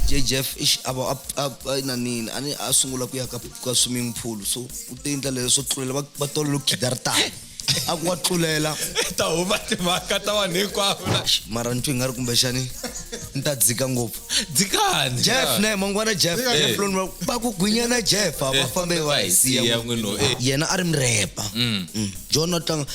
J Jeff ix a va a inanini a ni a sungula ku ya ka ka swimming pool so u te endla leswo tlulela va va tolovele ku khida ri tala a ku wa tlulela ta huma timhaka ta vanhu hinkwavo la. Mara ni twi nga ri kumbexani ni ta dzika ngopfu. Dzikani. Jeff ne mangwana Jeff Jeff loni va ku gwinya na Jeff a va fambe va hi siya n'wino eh. Yena a ri murepa. John a tlanga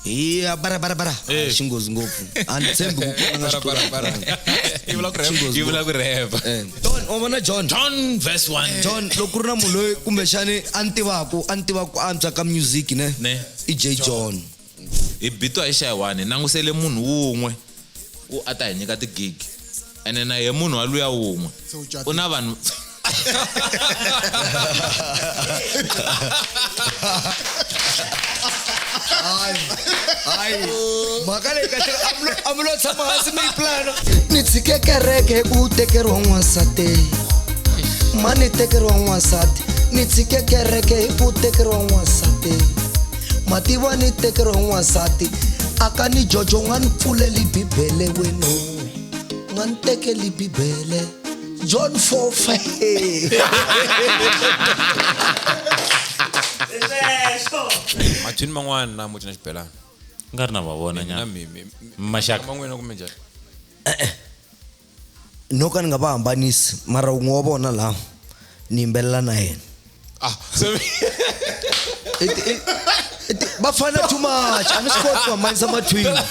ey ya bara bara bara. Eh. Xinghozi ngopfu a ni tshembi ku kona nga Bara, bara, bara. xitori Yi vula ku rap. Xinghozi Yi vula ku rap. Eh. John wa vona John John verse 1. John loko ku ri na munhu loyi kumbexani a ni tivaku a ni tivaku ku antswa ka music ne Ne. I J John. Hi bitwa hi xayiwani hi langusele munhu wun'we ku a ta hi nyika ti-gig ene na ye munhu wa luya wun'we Se u catile. U na vanhu Hayi hayi mhaka leyi kahle a mi lo tshama hansi mi yi plana ni tshike kereke hi ku tekeriwa n'wansati ma ni tekeriwa n'wansati ni tshike kereke hi ku tekeriwa n'wansati mativa ni tekeriwa n'wansati aka ni jojo nga ni pfuleli bibele weno nga ni tekeli bibele John 4:5. Mathini man'wana na mucina xibelana. Nga ri na va vona Na nyana. mi Maxaka. Man'wina kumbe njhani? No ka ni nga va hambanisi mara wun'we wa vona laha ni yimbelela na yena. Ah, so Va fana too much a ni swi koti ku hambanisa mathwini.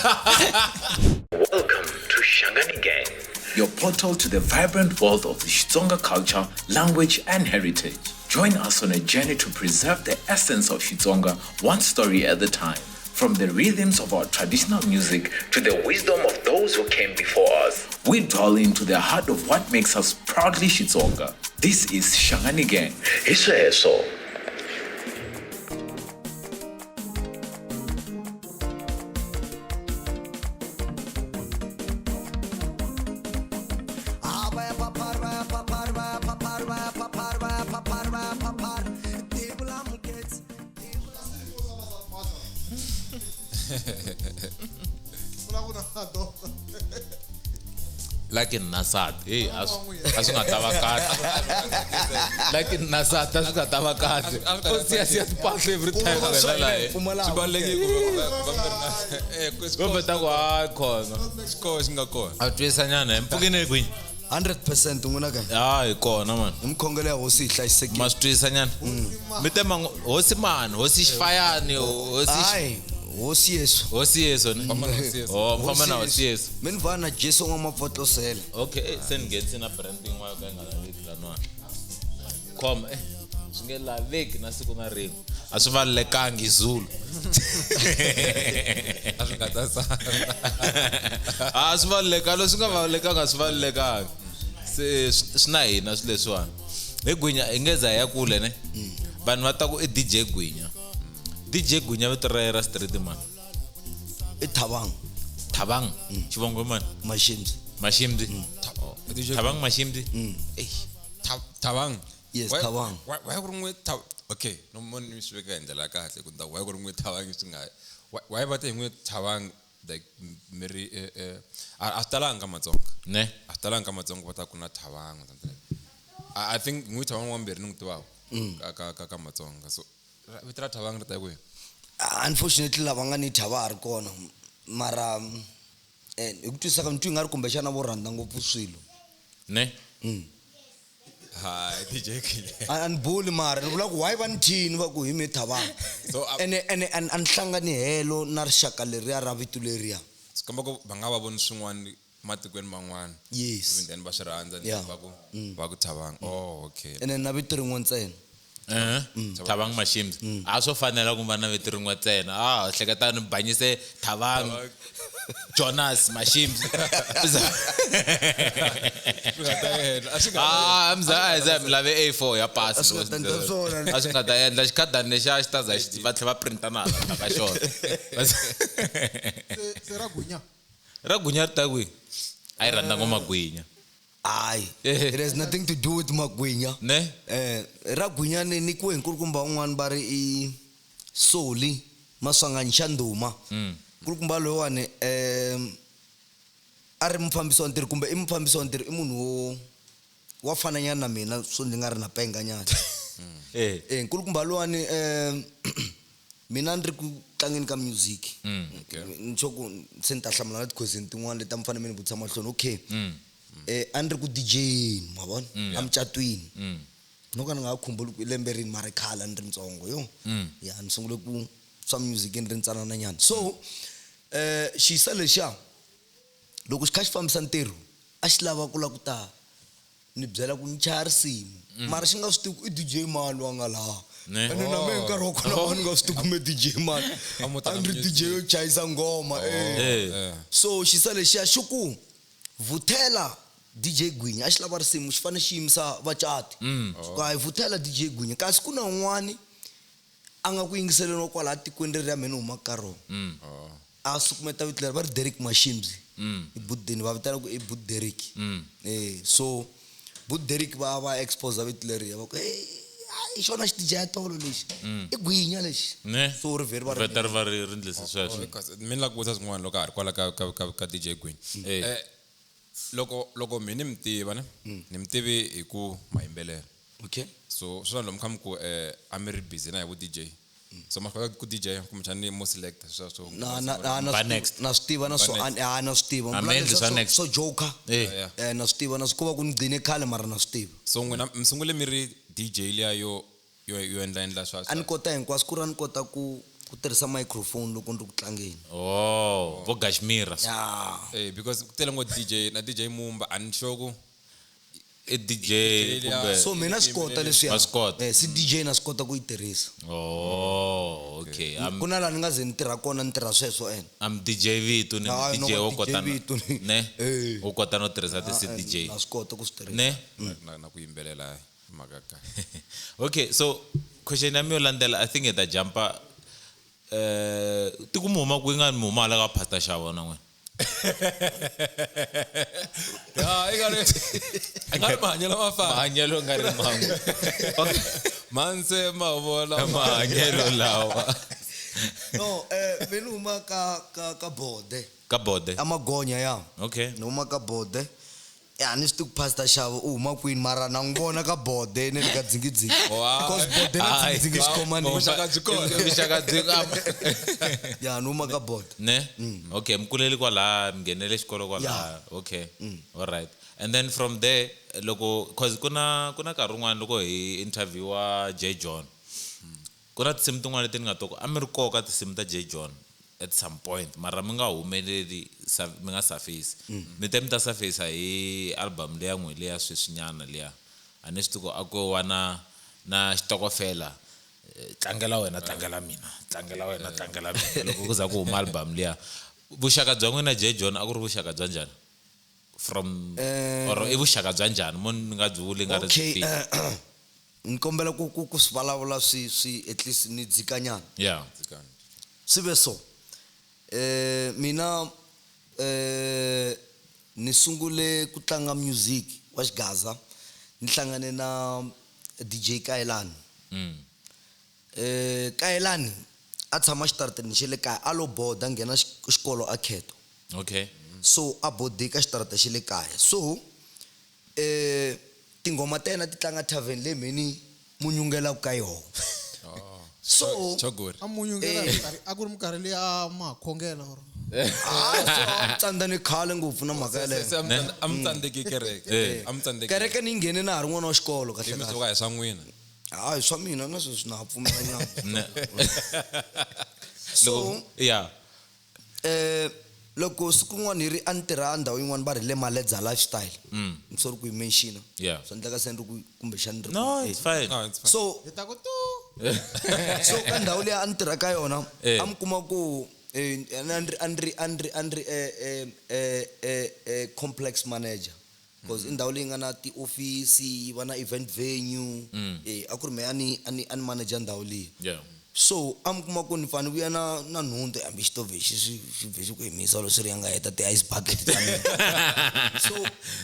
Welcome to Shangani Gang, your portal to the vibrant world of the Xitsonga culture, language, and heritage. Join us on a journey to preserve the essence of Xitsonga, one story at a time. From the rhythms of our traditional music to the wisdom of those who came before us, we delve into the heart of what makes us proudly Xitsonga. This is Shangani Gang. Hisweswo. Like Nasat. Hey, a swi nga ta va kahle. Like Nasat a swi nga ta va kahle. O siya siya tipahla every time a wena la. Swi balekile ku va mi ri na eh ku Kumbe ta ku hayi khona. xikolo xi nga kona. A twisa nyana hi mpfukeni kwihi? 100% n'wina ka. Hayi kona man. Hi mikhongelo ya hosi hi hlayisekile. Ma swi twisa nyana. Mi te mango hosi mani, hosi xifayani, hosi Hayi, hosi Yesu. Hosi Yesu ne? Famba na hosi Yesu. Oh, famba na hosi Yesu. Mi ni vana Jesu n'wa mapfotlosela. Okay, se ni nghenisi na branding wa ka yi nga laveki laniwani. Khoma swi nge laveki na siku na rin'we. A swi valekangi Zulu. A swi nga ta sala. A swi valekanga, leswi nga valekanga a swi valekanga. Se swi na hina swilo leswiwani. Hi Gwinya hi nge za hi ya kule ne. Vanhu va ta ku i DJ Gwinya. DJ Gwinya vito ra yena ra street mani? I Thabang. Thabang. Xivongo i mani? Mashimzi. Mashimzi. DJ Thabang Mashimzi. Ey, Thabang. Yes, Thabang. Why ku ri n'we okay, no mo ni swi veka hi ndlela ya kahle ku ta why ku ri n'we Thabang swi nga why va te hi n'we Thabang like mi ri a swi talanga ka Matsonga. Ne? A swi talanga ka Matsonga va ta ku na Thabang or something like that. I think n'we Thabang wa mbirhi ni n'wi tivaka ka Matsonga. So vito ra Thabang ri ta kwihi? Unfortunately lava nga ni thya va ha ri kona mara hi ku twisisa ka ni twi nga ri kumbexana vo rhandza ngopfu swilo. Ne? Hayi DJ Kile. A ni buli mara ni vula ku why va ni thyini va ku hi me Thabang. So, Ene ene a ni hlangani helo na rixaka leriya ra vito leriya. Swi komba ku va nga va voni swin'wana matikweni man'wana. Yes. Then va swi rhandza Yeah. va ku va ku Thabang. Oh, okay. Ene na vito rin'we ntsena. Thabang Mashimzi. A swo fanela ku va na vito rin'we ntsena. Ah, hleketa ni banyise Thabang Jonas Mashimzi. Ah, mza a mi lave A4 ya pasi. A swi nga ta endla swona. A swi nga ta endla xikhadani lexi a xi ta za xi va tlhela va printa na hala ka xona. Se ra Gwinya. Ra Gwinya ri ta kwihi? A yi rhandza ngoma Gwinya. Hayi. It has nothing to do with Magwinya. Ne? Ra Gwinya ni nyikiwe hi nkulukumba un'wana va ri i Soli Maswanganyi xa Ndhuma. Nkulukumba loyiwani a ri mufambisi wa ntirho kumbe i mufambisi wa ntirho i munhu wo wa fananyana na mina swo ndzi nga ri na penga nyana. Eh. Nkulukumba luwani mina ni ri ku tlangeni ka music. Ni sure ku se ni ta hlamula na ti-question tin'wana leti a mi fanele mi ni vutisa mahlweni. Okay. A ni ri ku DJ-ni ma vona emucatwini. No ka ni nga ha khumbuli ku i lembe rini mara khale a ni ri ntsongo yo. Ya ni sungule ku swa music ni ri ntsanana nyana. So xiyisa lexiya loko xi kha xi fambisa ntirho a xi lava ku la ku ta ni byela ku ni chaya risimu mara xi nga swi tivi ku i DJ mani wa nga laha. Ne. Ene na mehe nkarhi wa kona a ni nga swi tivi kumbe DJ mani. A mo A tala ni ri music. DJ yo chayisa ngoma eh. Eh. So xisa lexiya xi ku vuthela DJ Gwinya a xi lava risimu xi fanele xi yimisa vacati. Xi ku hayi vuthela DJ Gwinya kasi ku na un'wani a nga ku yingiseleni wa kwalaha tikweni leri ya mina ni humaka ka rona. A sukumeta vito leri va ri Derek Mashimbyi. I Budeni va vitana ku i Bud Derek. So Bud Derek va va expose vito leriya va ku hi xona xi DJ ya tolo lexi. I Gwinya lexi. Ne. So ri vheri va ri Vheta ri va ri ri ndlise sweswo. Because mi ni lava ku vutisa swin'wana loko a ha ri kwala ka ka ka ka DJ Gwinya. Eh. Loko mi ni mi tiva ne ni mi tivi hi ku mayimbelela. Okay. So sweswi lomu kha mi ku a mi ri busy na hi vu DJ. So ma swi kota ku DJ kumbexani mo select sweswo. Na na na na Ba swi- next. na swi tiva na swo Ba next. a na swi tiva. A Mbula mi endli leswa swa next. swo joker. Eh. Yeah. Na swi tiva na swi ku va ku ni gcine khale mara na swi tiva. So n'wina mi sungule mi ri DJ liya yo yo yo endla endla swa A ni kota hinkwaswo ku ri a ni kota ku ku tirhisa microphone loko ni ri ku tlangeni. Oh, vo Gashmira. Ya. Because ku tele ngopfu DJ na DJ Mumba a ni sure ku I DJ liya- kumbe So mina swi kota leswiya. Wa swi kota. Si DJ na swi kota ku yi tirhisa. Oh, okay. I'm Ku na laha ni nga ze ni tirha kona ni tirha sweswo ene. I'm DJ Vito ni Hayi, DJ no wo va kota DJ na Vito ni- ne Eh. wo kota no tirhisa ti DJ. Na swi kota ku swi tirhisa. Ne? na ku yimbelela hi mhaka ka. Okay, so question ya mi yo landzela I think hi ta jumpa tiku mi huma kwihi nga mi huma hala ka Pastor Xavo na n'wina. Ya, i nga ri i nga ri mahanyelo ma fana. Mahanyelo nga ri man'we. Manse ma vona Mahanyelo lawa. No, mina huma ka ka ka Bode. Ka Bode. Amagonya ya. Okay. Ni huma ka Bode. Ya ni swi tivi ku Pastor Xavo u huma kwini mara na n'wi vona ka Bode ne le ka Dzingidzingi. Wow. Because Bode na Hayi. Dzingidzingi swi khomanile. Vuxaka byi kona. Vuxaka byi kona. Ya ni huma ka Bode. Ne? Okay, mi kulele kwalaya, mi nghenele xikolo kwalaya. Okay. All right. And then from there loko cause ku na nkarhi wun'wana loko hi interviewa J John. Ku na tinsimu tin'wana leti ni nga to ku a mi ri koka tinsimu ta J John at some point mara mi nga humeleli mi nga surface. Mi te mi ta surface hi album leya n'we leya sweswinyana liya. A ni swi tivi ku a ko wa na xitokofela. Tlangela wena tlangela mina tlangela wena tlangela mina loko ku za ku huma album liya. Vuxaka bya n'wina J John a ku ri vuxaka bya njhani? From or i vuxaka bya njhani mo ni nga byi vuli nga ri Okay. swi fiki. Ni kombela ku ku ku swi vulavula swi swi at least ni dzikanyana. Yeah. Swi ve so. Mina ni sungule ku tlanga music wa Xigaza ni hlangane na DJ Kaelani. Kaelani a tshama xitarateni xa le kaya a lo boda nghena xikolo a Kheto. Okay. So a bode ka xitarata xa le kaya. So tinghoma ta yena ti tlanga tavern leyi mheni munyungelaka ka yona. So Chogori. A munyungela a ku ri minkarhi leyi a ma ha khongela or tsandza ni khale ngopfu na mhaka yaleyo. Se a mi tsandzeki kereke. A mi tsandzeki. Kereke ni nghene na ha ri n'wana wa xikolo kahle Mi kahle. suka hi swa n'wina. Hayi swa mina na sweswi na ha pfumela nyana. Ne. So Yeah. loko siku rin'wana hi ri a ni tirha ndhawu yin'wana va ri le Maledza lifestyle. I'm sorry ku yi mention. Yeah. Swi endleka se ni ri ku kumbexani ni ri No, it's fine. No, it's fine. So hi ta ku tu so ka ndhawu leyi a ni tirha ka yona Eh. a mi kuma ku a ni ri complex manager because i ndhawu leyi nga na tiofisi yi va na event venue a ku ri mehe a ni a ni a ni manager ndhawu leyi. Yeah. So a mi kuma ku ni fane vuya na na nhundzu hambi xitovhe xi swi xi vhe xi ku himisa loko swi ri ya nga heta ti-ice bucket ta mina. So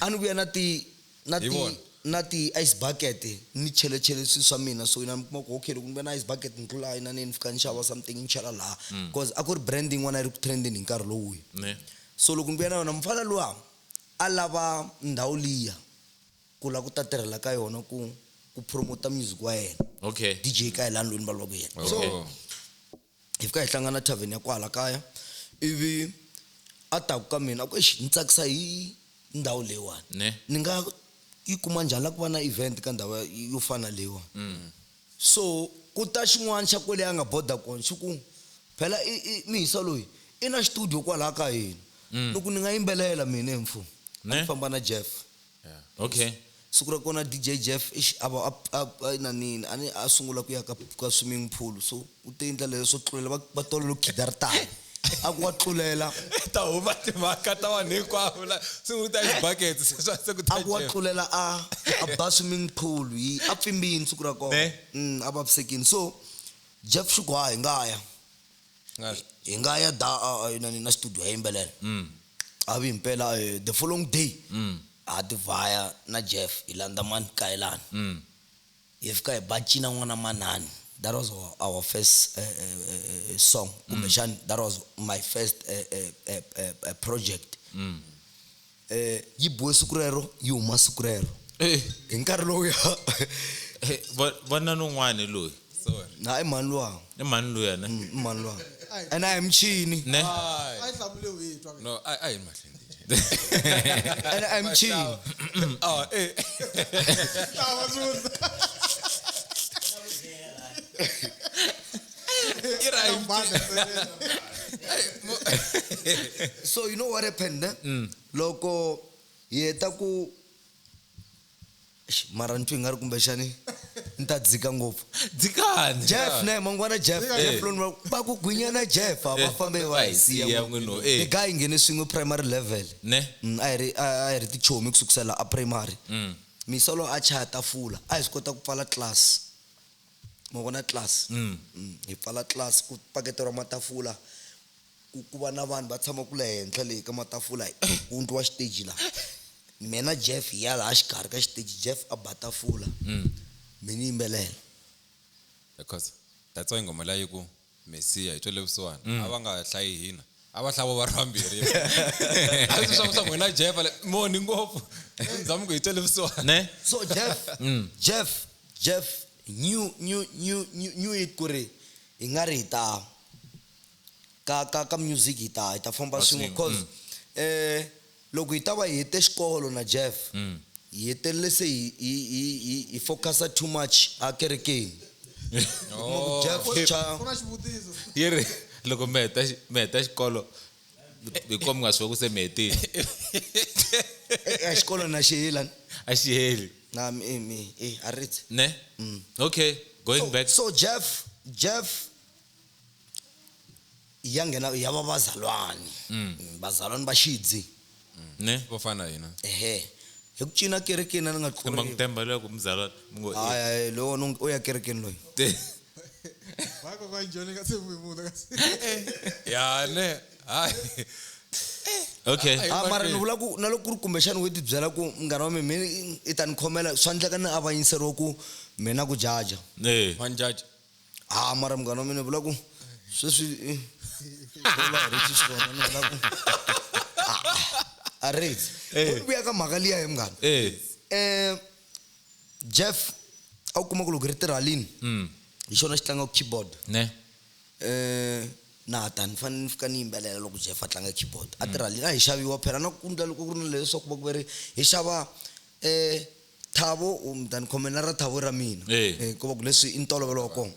a ni vuya na ti na Hi ti vona. na ti-ice bucket ni chelechele swilo swa mina. So ina ni kuma ku okay loko ni ve na ice bucket ni tlula ina ni fika ni xava something ni chela laha because a ku ri brand yin'wana yi ri ku trendeni hi nkarhi lowuya. Ne. So loko ni vuya na yona mfana luwa a lava ndhawu liya ku lava ku ta tirhela ka yona ku ku promota music wa yena. Okay. DJ ka yelani loyi ni vulavulaka hi yena. So Oh. hi fika hi hlangana tavern ya kwala kaya ivi a taku ka mina a ku exi ni tsakisa hi ndhawu leyiwani Ne. ni nga yi kuma njhani la ku va na event ka ndhawu yo fana leyiwani so ku ta xin'wana xa kwele a nga boda kona xi ku phela mihisa loyi i na studio kwalaha ka hina loko ni nga yimbelela mina hi mfumo a Ne. ni famba na Jeff Okay. Siku ra kona DJ Jeff ixi a va a na nini a ni a sungula ku ya ka swimming pool so u te endla leswo tlulela va tolovele ku khida ri tala a ku wa tlulela ta huma timhaka ta vanhu hinkwavo la se ku ta ice bucket se swa se ku ta a ku wa Jeff. tlulela a ba swimming pool yi a pfimbini siku ra kona Ne? A vavisekini so Jeff xi ku ha hi nga ya hi nga ya da na na studio ya yimbelela a vi himpela the following day ha ti vhaya na Jeff hi landza mani kayelani hi fika hi ba cina n'wana manani that was our first song kumbexani that was my first project yi biwe siku rero yi huma siku rero Eh, hi nkarhi lowuya eh, vona nun'wani loyi. Sorry. na i mhani luwa I mhani luya ne? I mhani luwa ene a hi michini Ne? A yi hlamule hi twa. No, a yi mahlweni DJ. ene a hi michini Ah, eh. Ah, va swi vula. I right. Banda ntsena. So you know what happened ne? Loko hi heta ku Eish, mara ni twi nga ri kumbexani ni ta dzika ngopfu Dzikani. Jeff ne mangwana Jeff Jeff loni va ku gwinya na Jeff a va fambe va hi siya siya n'wini, eh. the guy nghene swin'we primary level Ne? A hi ri a hi ri tichomi ku sukusela a primary misolo a chaya tafula a hi swi kota ku pfala class ma vona class hi pfala class ku paketeriwa matafula ku va na vanhu va tshama ku le henhla leyi ka matafula ku endliwa xiteji laha mina Jeff hi ya laha xikarhi ka xiteji Jeff a ba tafula mi ni yimbelela Because that's why nghoma leyi ku Mesiya hi twele vusiwana a va nga hlayi hina a va hlaya vo va ri vambirhi a swi swa swa n'wina Jeff le moni ngopfu ndzhamu ku hi twele vusiwana Ne? So Jeff, Jeff, Jeff knew it ku ri hi nga ri hi ta ka music hi ta famba swin'we cause loko hi ta va hi hete xikolo na Jeff hi hetelele se hi focusa too much a kerekeni. Kuma ku Jeff cha Ku na xivutiso. Yi ri loko mi heta mi heta xikolo hi ko mi nga swi ku se mi hetile. eh, xikolo na xi hela A xi heli. na mi a ri Ne? Okay, going back. So Jeff ya nghena ya va vazalwani. Vazalwani va xidzi. Ne? vo fana hina Ehe. Hi ku cina kerekeni a ni nga Kumbe tluriwi. ku temba loyi ku muzalwana mi ngo Hayi hayi loyi u ya kerekeni loyi. eh. Va ka va njhani ka se munhu kasi. ya ne hayi Okay. Ah mara ni vula ku na loko ku ri kumbexani wo ti byela ku munghana wa mina mina i ta ni khomela swa endleka ni avanyiseriwa ku mina ku jaja. Eh. one judge Ah mara munghana wa mina ni vula ku sweswi vula hi ri xiswona ni vula ku a ri ku vuya ka mhaka liya hi munghana. Eh. Jeff a wu kuma ku loko ri tirhalini hi xona xi tlangaka keyboard Ne? Na ta ni fanele ni fika ni yimbelela loko Jeff a tlanga keyboard a tirhalini a hi xaviwa phela na ku ndla loko ku ri na leswaku va ku ve ri hi xava Thabo u mi ta ni khomela ra Thabo ra mina ko va ku leswi i ntolovelo wa kona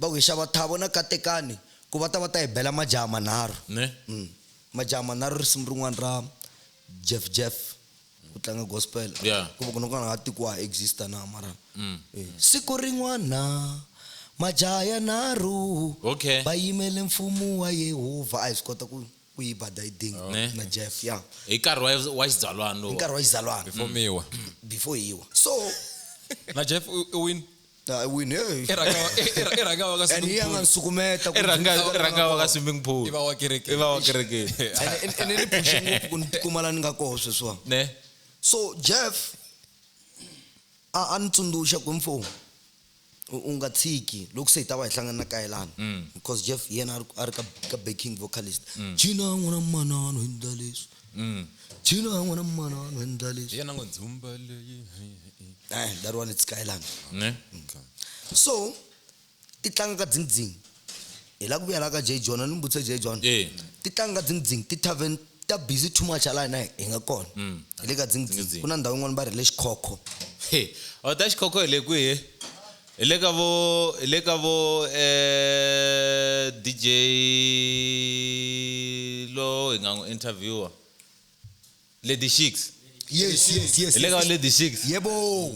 va ku hi xava Thabo na Katekani ku va ta va ta hi bela majaha manharhu Ne? Majaha manharhu risimu rin'wana ra Jeff ku tlanga gospel Yeah. ku va ku na nga tiko wa exista na mara siku rin'wana majaha ya nharhu Okay. va yimele mfumo wa Yehovha a hi swi kota ku yi ba dayiding Ne. na Jeff ya Hi nkarhi wa xizalwana hi lowu. nkarhi wa xizalwana before miwa before hiwa so na Jeff u win win hey. i rhanga wa ka and hi ya nga ni sukumeta ku I rhanga wa ka swimming pool. i va wa kereke I va wa kerekeni. ene ni phuxe ngopfu ku ni tikuma la ni nga koho sweswiwa Ne? So Jeff a ni tsundzuxa ku mfo U nga tshiki loko se hi ta va hi hlangana na Kayelani because Jeff yena a ri ka backing vocalist. Cina n'wana manana hi ndla leswi. Cina n'wana manana hi ndla leswi. Hi yena ngo ndzumba leyi. That one it's Kayelani. Ne? So ti tlanga ka dzing dzing. Hi la ku vuya la ka J John a ni vutise J John. Ti tlanga ka dzing dzing ti tavern ta busy too much hala hina hi nga kona. Hi le ka dzing dzing. Ku na ndhawu yin'wana va ri le Xikhokho. He, a ta Xikhokho hi le kwihi? Hi le ka vo DJ lo hi nga n'wi interviewer. Lady Shix. Yes, yes, yes. Hi le ka Lady Shix. Yebo.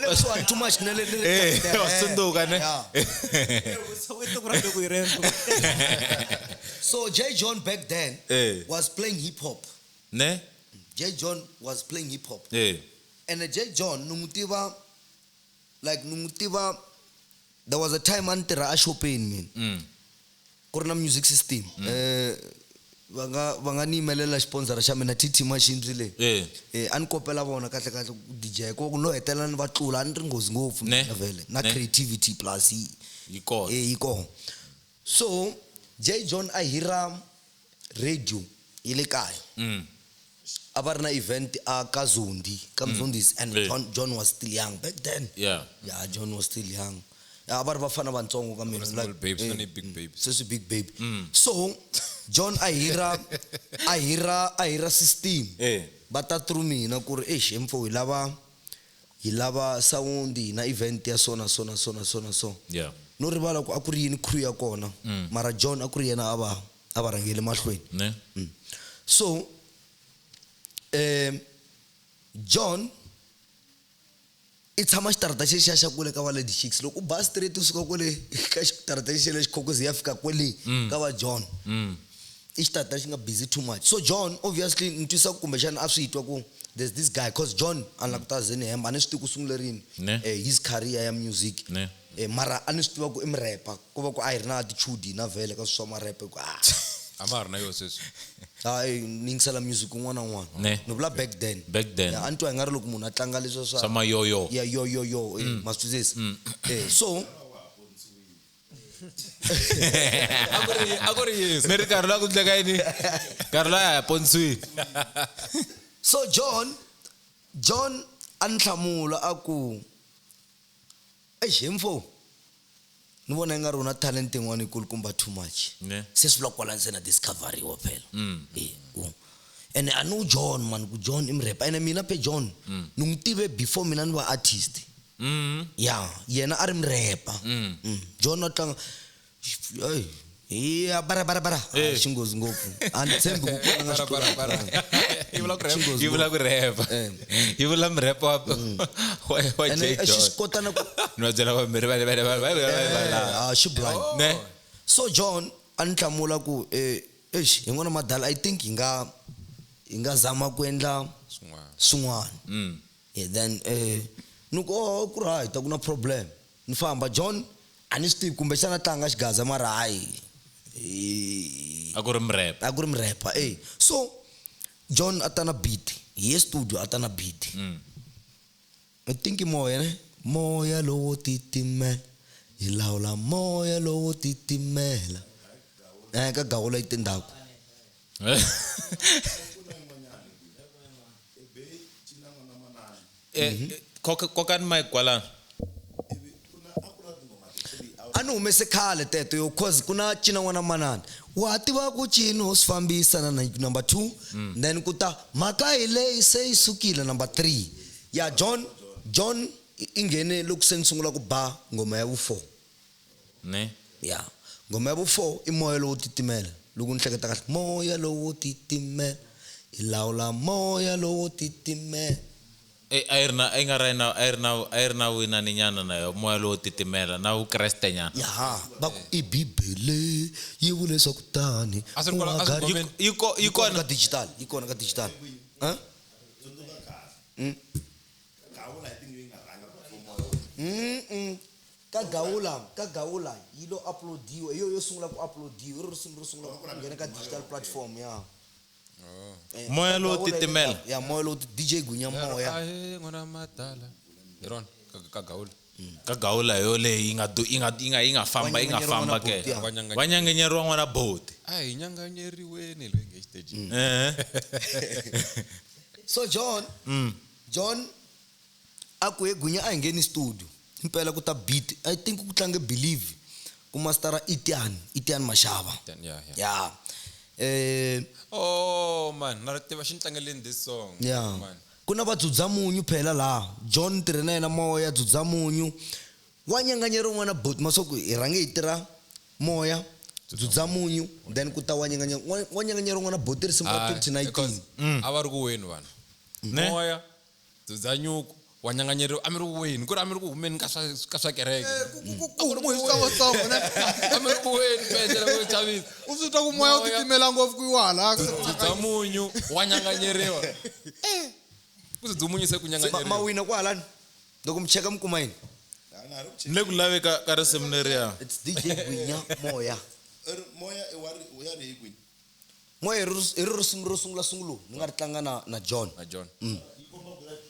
Leswiwani too much na le wa tsundzuka ne? So J John back then was playing hip hop. Ne? J John was playing hip hop. And J John nungutiva like nungutiva there was a time a ni tirha a shopeni mina. Ku ri na music system. Va nga ni yimelela sponsor xa mina TT Machines le. A ni kopela vona kahle kahle ku DJ ko no hetelela ni va tlula a ni ri nghozi ngopfu mina vhele na creativity plus yi kona. Yi kona. So J John a hira radio yi le kaya. A va ri na event a ka Zondi, ka Mzondisi, and John was still young back then. Yeah. Yeah, John was still young. A va ri vafana vantsongo ka mina Small babes, like, big babes. Sweswi big babe. So John a hira system. Va ta through mina ku ri eish mfo hi lava sound na event ya so na so na so na so na so. Yeah. No rivala ku a ku ri yini crew ya kona. Mara John a ku ri yena a va rhangele mahlweni. Ne? So John i tshama xitarata xexiya xa kule ka va Lady Shix. Loko u ba straight u suka kwale ka xitarata xexiya lexi Khokhozi ya fika kwale ka va John. I xitarata xi nga busy too much. So John obviously ni twisa kumbexana a swi twa ku there's this guy cause John a ni la ku ta ze ni hemba a ni swi tivi ku sungule rini his career ya music. Mara a ni swi tiva ku i murapa ku va ku a hi ri na attitude na vhele ka swi swa marepe ku a ma ha ri na yo sweswi. Hayi ni yingisela music un'wana na un'wana. Ni vula back then. Back then. A ni twa hi nga ri loko munhu a tlanga leswi swa mayoyo. Yeah, yo yo yo, ma swi twisisa. So a ku ri Yesu. Mi ri nkarhi la ku endleka yini? Nkarhi la ya ponisiwile. So John a ni hlamula a ku eish mfo ni vona i nga ri u na talent yin'wana yikulukumba too much. Se swi vula kwalani se na discovery-wa phela. And I know John man, ku John i murapa. And mina pe John ni n'wi tive before mina ni va artist. Yeah, yena a ri murapa. John a tlanga ya bara bara bara xinghozi ngopfu. A ni tshembi ku kona nga bara bara. Yi vula ku rap. Yi vula murapa wa J John. Xi kota na ku ni va byela vambirhi va xi blind. Ne? So John a ni hlamula ku eish hi n'wana madala I think hi nga zama ku endla swin'wana. Then ni ku oh ku right a ku na problem. Ni famba John a ni swi tivi kumbexana tlanga xigaza mara hayi a ku ri murapa. A ku ri murapa So John a ta na beat. Hi ye studio a ta na beat. I think moya ne? Moya lowo titimela. Hi lawula moya lowo titimela. Ka gawula yi tindhaku. Kokani mic kwalano. A ni humese khale teto yo cause ku na cina n'wana manana. Wa tiva ku cina ho swi fambisa na number 2 then ku ta mhaka hi leyi se yi sukile number 3. Ya John i nghene loko se ni sungula ku ba ngoma ya vu 4. Ne? Ya ngoma ya vu 4 i moya lowo titimela. Loko ni hleketa kahle moya lowo titimela. Hi lawula moya lowo titimela. A yi ri na a yi nga ri na a yi ri na winani nyana na yo moya lowo titimela na vukreste nyana. Ya va ku i Bibele yi vule swa ku tani. Yi kona ka digital, yi kona ka digital. Ka Gawula yi lo uploadiwa, yo sungula ku uploadiwa, i risimu ro sungula ku nghena ka digital platform ya. Moya lowo titimela. Ya moya lowo DJ Gwinya moya. Ahe n'wana madala. Hi rona ka Gawula. Ka gawula yoleyi yi nga du yi nga yi nga yi nga famba yi nga Wa famba nyanganyeriwa ke n'wana boti, ya. Wa nyanganya- wa nyanganyeriwa n'wana boti a hi nyanganyeriweni loyi nge xitejini Eh. So John, John a ku he Gwinya a hi ngheni studio. Impela ku ta beat. I think ku tlange Believe ku mastera Itian, Itian Mashaba. Itian, yeah, yeah. Yeah. Eh Oh man, na ri tiva xi ni tlangeleni this song. yeah. Man. Ku na va Dzudzamunyu phela laha. John tirhe na yena moya Dzudzamunyu. Wa nyanganyeriwa n'wana boti maswaku hi rhange hi tirha moya Dzudzamunyu then ku ta wa nyanganyeriwa wa nyanganyeriwa n'wana boti risimu ra Ah, 2019. because a va ri ku weni vanhu. Ne? Moya, Dzudza-nyuku, wa nyanganyeriwa a mi ri ku weni, ku ri a mi ri ku humeni ka swa ka swa kereke. Ku humu hi switsongotsongo ne A mi ri ku weni pende ku chavisa. u swi twa ku moya wu titimela ngopfu ku yiwa hala Dzudzamunyu wa nyanganyeriwa. Eh. Ku dzudzamunyu se ku nyanganyeriwa. Mawina kwalani loko mi cheka mi kuma yini? Ni le ku lave ka ka risimu leriya It's DJ Gwinya Moya. Moya i wa ri- ya ri hi kwini Moya hi ri risimu ro sungula sungula ni nga ri tlanga na na John. Na John.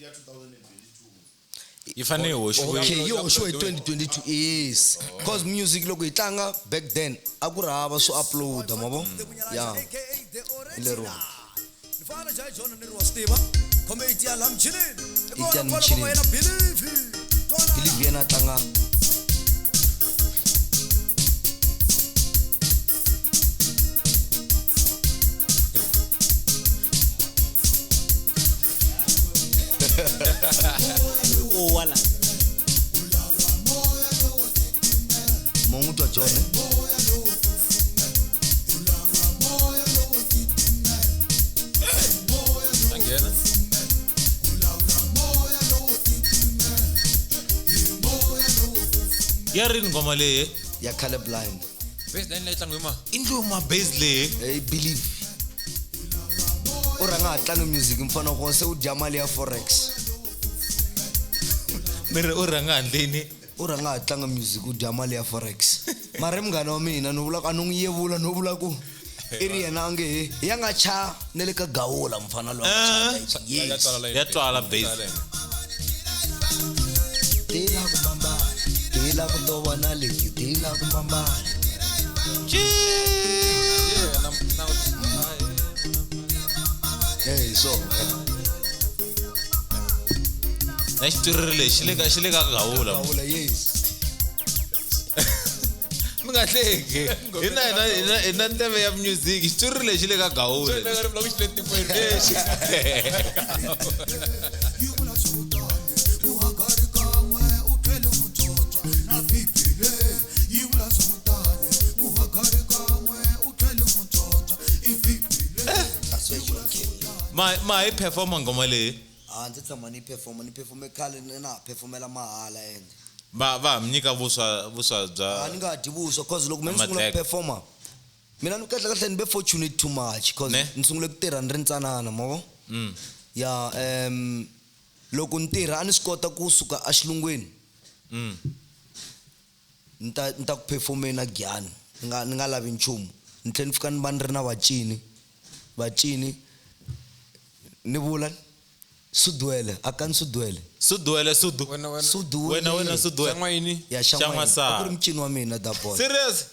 ya 2022 yi fanele yi hoxiwe Okay, yi hoxiwe hi 2022 yes. Cause music loko yi tlanga back then a ku ri hava swo upload ma vo? Yeah. Hi leriwani. Itian Mchinini. Believe yena a tlanga mo n'wi twa John. Eh? A nghena. Ya rini nghoma leyi Ya Color Blind. Baseline leyi tlangiwa hi ma. i ndliwe ma base leyi Hey Believe. U rhanga a tlanga music mfana wa se u dya mali ya forex. mi ri u rhanga handleni U rhanga a tlanga music u dya mali ya forex. Mara i munghana wa mina no vula ku a no n'wi yevula no vula ku i ri yena a nge he ya nga cha ne le ka gawula mfana loyi a nga cha. Ya Yes. twala line. Ya twala bass. Tila ku mbambala, tila ku tovana leti, tila ku mbambala. Yeah, na na Hey, so na xitiriri lexi xi le ka xi le ka gawula gawula yes. mi nga hleki hina hina hina hina ndleve ya music xitiriri lexi le ka gawula Xi ri xi le tikweni. That's where John came. Ma ma hi performa nghoma leyi Ah, ndzi tshama ni performa ni performe khale ni na ha performela mahala ende. va va ha mi nyika vuswa vuswa A bya ni nga ha dyi vuswa cause loko me ni sungula ku Madleka. performa mina ni kahle kahle ni ve fortunate too much cause Ne? ni sungule ku tirha ni ri ntsanana ma vo ya loko ni tirha a ni swi kota kusuka exilungwini ni ta ni ta ku performeni a Giyani ni nga ni nga lavi nchumu ni tlhela ni fika ni va ni ri na vacini vacini ni vula Sudwele akani Sudwele suduwele sudu Wena wena. Sudwele wena wena suduwele Xan'wayini. ya Xan'wasana. Xan'wasana a ku ri mucini wa mina that boy serious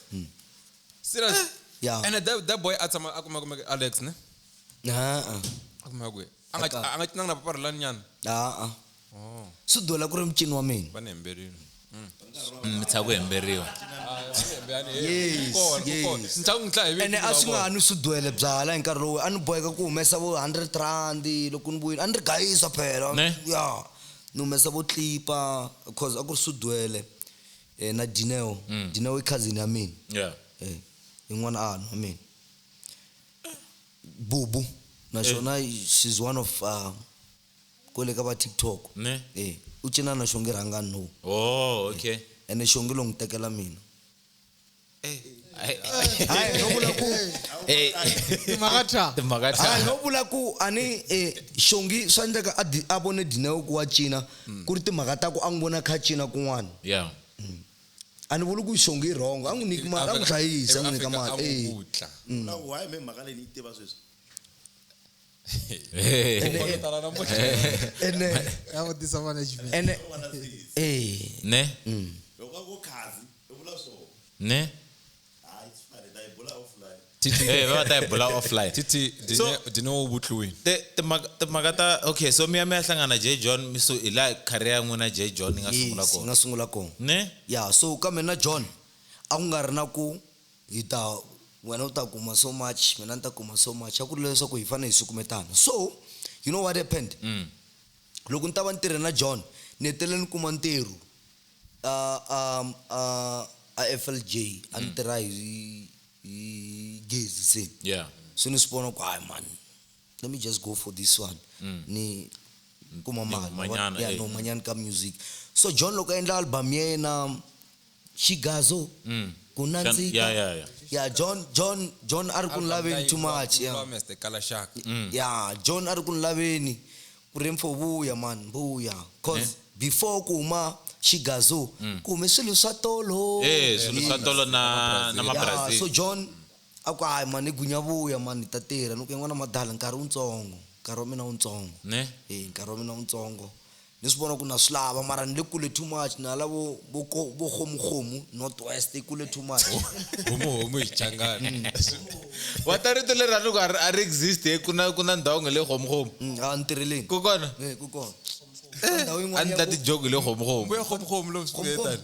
Serious. Yeah. And that boy a tshama a kuma kuma Alex ne? ha A kuma kwihi? A nga a nga cinanga na papa Rhulani nyana. a Oh, Sudwele a ku ri mucini wa mina va ni hemberile. mi tshaka ku hemberiwa Yes, yes. Ene a swi nga ha ni Sudwele byala hi nkarhi lowu a ni boheka ku humesa vo 100 rand loko ni vuyile a ni ri gayisa phela Ne? ya ni humesa vo tlipa cause a ku ri Sudwele na Dineo Dineo i cousin ya mina yeah eh yin'wana a wa mina Bubu naswona she's one of kwale ka va TikTok ne eh u cina na Xongi Rhangani no oh okay ene Xongi lo n'wi tekela mina hayi no vula ku Eh, timhaka tha timhaka ta hayi no vula ku ani Xongi swa endleka a a vone Dineo ku wa cina ku ri timhaka ta ku a n'wi vona kha cina kun'wana yeah a ni vuli ku Xongi i wrong a n'wi nyiki mali a n'wi hlayisa a n'wi nyika mali eh na why me mhaka leyi ni yi tiva sweswi Tala namuntlha. Ene Ya vutisa management. ene eh Ne? Loko a ku khazi i vula swona. Ne? Hayi swi fane ta yi bula offline. Eh, va ta yi bula offline. Titi, So- dino vutliwini. Timhaka ta okay, so mi ya mi ya hlangana J John mi so hi laha career ya n'wina J John yi nga sungula yes, kona. nga sungula kona. Ne? Ya, so kambe na John a ku nga ri na ku hi ta wena u ta kuma so much, mina ni ta kuma so much. A ku ri leswaku hi fanele hi sukumetana. So, you know what happened? Loko ni ta va ni tirhe na John, ni hetelele ni kuma ntirho a FLJ, a ni tirha hi gezi se. Yeah. So ni swi vona ku hayi man, let me just go for this one. Ni kuma mali. humanyana, Yeah, eh. ni humanyana ka music. So John loko a endla album ya yena Xigazo, ku nandzika. Yeah, yeah, yeah. Yeah, John a ri ku ni laveni too much. Yeah. Mr. Kalashaka. Yeah, John a ri ku ni laveni ku ri mfo vuya man, vuya. Cause before ku huma Xigazo, ku hume swilo swa tolo. Eh, swilo swa tolo na Yeah, ma-Brazil. so John a ku hayi man, i gunya vuya man, hi ta tirha. Ni ku n'wana madala nkarhi wutsongo, nkarhi wa mina wutsongo. Ne? Eh, nkarhi wa mina wutsongo. Ni swi vona ku na swi lava mara ni le kule too much na la vo vo vo khomu North West i kule too much. Homu homu hi changana. Wa ta rito leri a ni ku a ri exist eh, ku na ndhawu nge le khomu A ni tirheleni. Ku kona? Eh, ku kona. Ndhawu A yin'wana ni ya ta ku- ti-joke le khomu Mbuya homu homu lo swi Khomu. tani.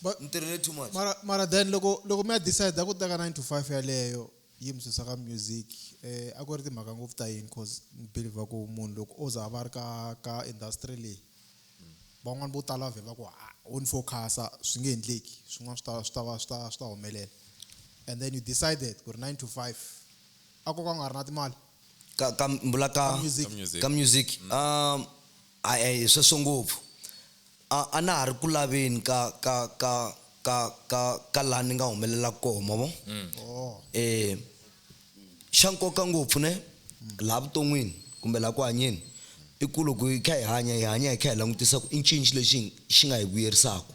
But Ni tirhele too much. mara then loko mi ya decide ku teka 9 to 5 yaleyo yi mi susa ka music eh a ku ri timhaka ngopfu ta yini cause ni believe ku munhu loko o za a va ri ka industry leyi van'wani vo tala vhe va ku ah wo ni focusa swi nge endleki swin'wana swi ta humelela and then you decided ku ri 9 to 5 a ko ka nga ri na timali Ka mbula ka music. Ka music. Ka music. Ai sweswo ngopfu. A na ha ri ku laveni ka laha ni nga humelela kona, ma vo? Oh. Eh xa nkoka ngopfu ne laha vuton'wini kumbe laha ku hanyeni i ku loko hi kha hi hanya hi hanya hi kha hi langutisa ku i ncini lexi xi nga hi vuyerisaka.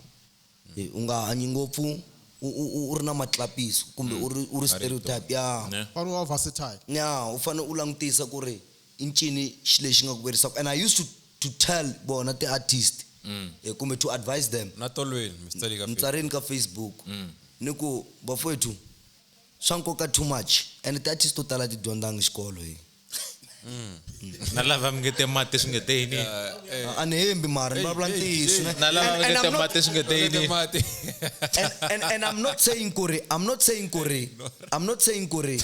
Eh, u nga hanyi ngopfu u ri na matlapiso kumbe u ri stereotype ya. Ne. Fane u va versatile. Ya, u fanele u langutisa ku ri i ncini xi lexi nga ku vuyerisaka. And I used to tell vona ti-artist kumbe to advise them. Na tolweni, mi tsali ka Ni tsarini ka Facebook. Ni ku bafowethu swa nkoka too much and ti-artist to tala ti dyondzanga xikolo hi. Na lava mi nge te mati swi nge te yini. A ni hembi mara ni vulavula ntiyiso ne. Na lava mi And nge te I'm not- mati swi nge te yini. Mati. and I'm not saying kuri, I'm not saying kuri, I'm not saying kuri,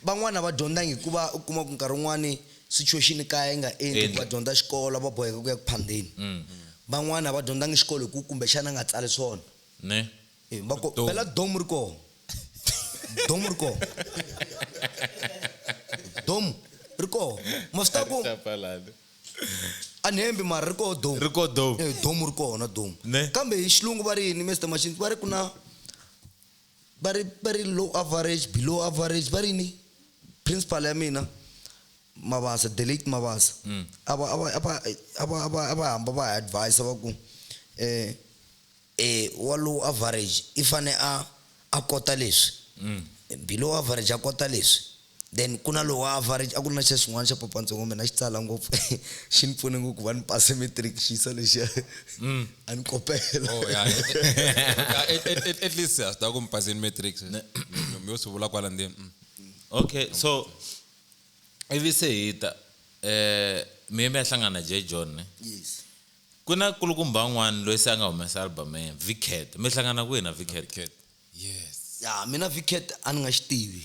van'wana va dyondzangi hikuva u kuma ku nkarhi wun'wani situation kaya yi nga endli ku va dyondza xikolo va boheka ku ya ku phandeni. Van'wana va dyondzangi xikolo hi ku kumbexana a nga tsali swona. Ne? Eh, va ko phela domu ri kona. Domu ri kona. Domu ri kona. Ma swi tiva ku a ni hembi mara ri kona domu. Ri kona domu. Eh, domu ri kona domu. Ne? Kambe hi xilungu va ri yini Mr Machines va ri ku na va ri low average, below average, va ri yini? Principal ya mina Mabasa, the late Mabasa. A va hamba va hi advise va ku wa low average i fane a kota leswi. Below average a kota leswi. Then ku na low average a ku ri na xa xin'wana xa papantsongo mina xi tsala ngopfu xi ni pfune ngopfu ku va ni pase matric xi yisa lexiya a ni kopela. Oh yeah. Yeah, at least a swi ta ku mi paseni matrix. Mi yo swi vula kwala ndzeni. Okay, so ivi se hi ta mi ye mi ya hlangana J John ne? Yes. Ku na kulukumba un'wana loyi se a nga humesa album ya yena, Vcat. Mi hlangana kwihi na Vcat? Yes. Ya, mina Vcat a ni nga xi tivi.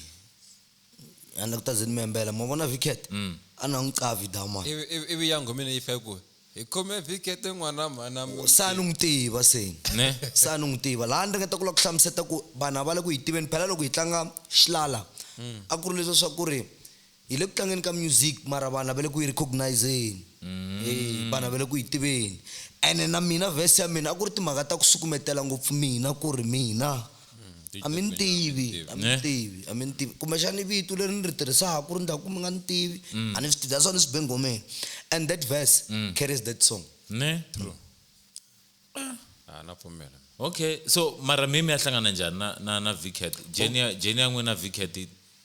A ni ku ta ze ni mi hembela, ma vona Vcat? A ni nga n'wi qavi da man. Ivi ya nghomeni yi fika ku hi khome Vcat n'wana mhana. Se a ni n'wi tiva se. Ne? Se a ni n'wi tiva. Laha ni ringeta ku lava ku hlamuseta ku vanhu a va le ku hi tiveni phela loko hi tlanga xilala. A ku ri leswi swa ku ri hi le ku tlangeni ka music mara vanhu a va le ku yi recognizeni. Eh, vanhu a va le ku yi tiveni. Ene na mina verse ya mina a ku ri timhaka ta ku sukumetela ngopfu mina ku ri mina. A mi ni tivi, a mi ni tivi, a mi ni tivi. Kumbexani vito leri ni ri tirhisaka ku ri ndhaku mi nga ni tivi, a ni swi tivi, that's why ni swi be nghomeni. And that verse carries that song. Ne? Ah, na pfumela. Okay, so mara mi ya hlangana njhani na Vcat? Journey ya n'wina na Vcat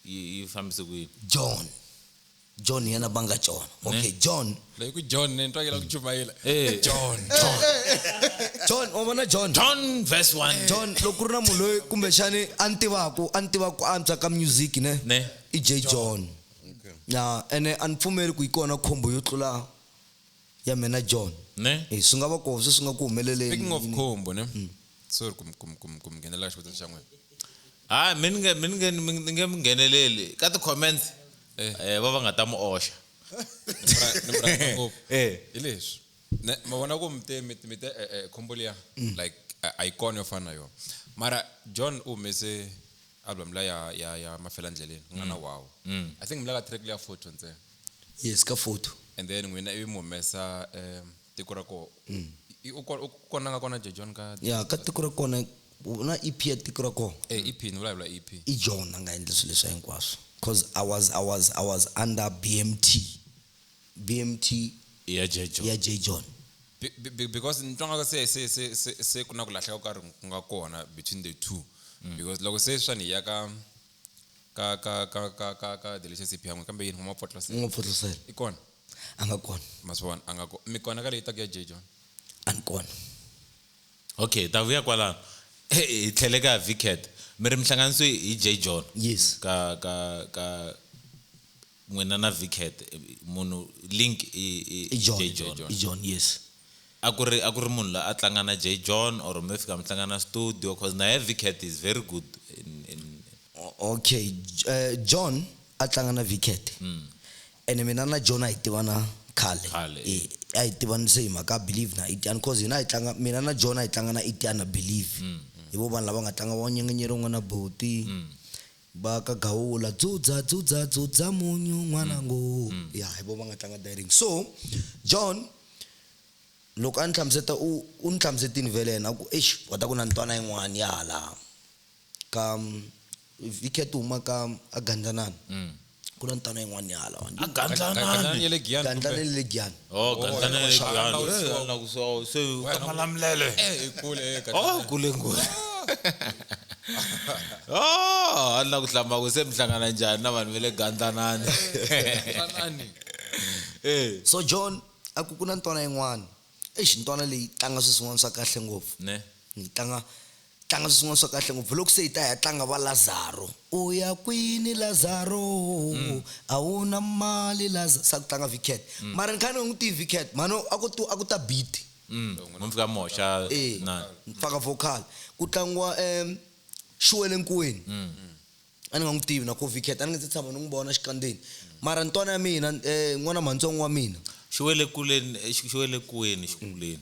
yi fambise ku yini? John. John hi yena banga John. Okay, John. Leyi ku John ni twa ku chumayela. Eh. John. John, wa vona John. John verse 1. John loko ku ri na munhu loyi kumbexani a ni tivaku a ni tivaku ku antswa ka music ne Ne. i J John. Ya ene a ni pfumeli ku yi kona khombo yo tlula ya mina John. Ne? Eh swi nga va kona se swi nga ku humeleleni. Speaking of combo ne. Sorry kum kum kum kum nghenela xivutiso xa n'wina. Ha mi ni nge mi ni nge mi nge mi ngheneleli ka ti-comments eh va va nga ta mu oxa. Ni mi rhandza ngopfu. Eh. Hi leswi. Ne ma vona ku mi te mi te combo liya like a yi kona yo fana na yona. Mara John u humese album la ya ya ya mafela ndleleni ku nga na wow. I think mi la ka track liya photo ntsena. Yes ka photo. And then n'wina ivi mi humesa tiko ra koho. U kona nga kona J John ka Ya ka tiko ra kona na EP ya tiko ra kona. eh EP ni vulavula EP. I John a nga endla swilo leswi hinkwaswo. Cause I was under BMT. BMT Ya J John. ya J John. Because ni twa nga se se se se se ku na ku lahleka ko karhi ku nga kona between the two because loko se swa ni ya ka ka ka ka ka ka ka delicious EP yan'we kambe yini n'wa pfotla se N'wa pfotlusela. i kona A nga kona. ma swi vona a nga ko mi kona ka leyi taka ya J John A ni kona. Okay, ta vuya kwalano. Hi tlhele ka Vcat. Mi ri mi hlanganisiwe hi J John. Yes. Ka ka ka n'wina na Vcat munhu link i I John. J John. I John, yes. A ku ri munhu loyi a tlanga na J John or mi fika mi tlanga na studio cause na ye Vcat is very good in Okay, John a tlanga na Vcat. Ene mina na John a hi tivana khale. Khale. Eh, a hi tivana se hi mhaka Believe na Itiana cause hina hi tlanga mina na John a hi tlanga na Itiana Believe. Hi vo vanhu lava nga tlanga va nyengenyeri n'wana boti. Va ka gawula dzudza dzudza dzudza munyu n'wana ngo. Ya hi vo va nga tlanga daring. So John loko a ni hlamuseta u ni hlamusetini vhele yena a ku eish wa ta ku na ntwana yin'wana ya hala ka Vcat huma ka a Gandlanani ku na ntwana yin'wana ya hala a Gandlanani. ya le Giyani Gandlani le Giyani Oh, Gandlanani le Giyani. Giyani. So so ka Malamulele. eh i kule eh Oh, kule ngopfu. Oh, a ni la ku hlamba ku se mi hlangana njhani na vanhu va le Gandlanani. Gandlanani Eh. so John a ku ku na ntwana yin'wana eish ntwana leyi tlanga swilo swin'wana swa kahle ngopfu Ne. yi tlanga tlanga swilo swin'wana swa kahle ngopfu loko se yi ta ya tlanga va Lazaro u ya kwini Lazaro a wu na mali Lazaro sa ku tlanga Vcat mara ni kha ni nga n'wi tivi Vcat mhani a ku tu a ku ta beat Mi fika mi hoxa eh na. faka vocal ku tlangiwa xiwele nkuweni a ni nga n'wi tivi na ko Vcat a ni nga se tshama ni n'wi vona xikandzeni mara ntwana ya mina n'wana mhantsongo wa mina Xiwele kuleni, xiwele kuweni xikuleni.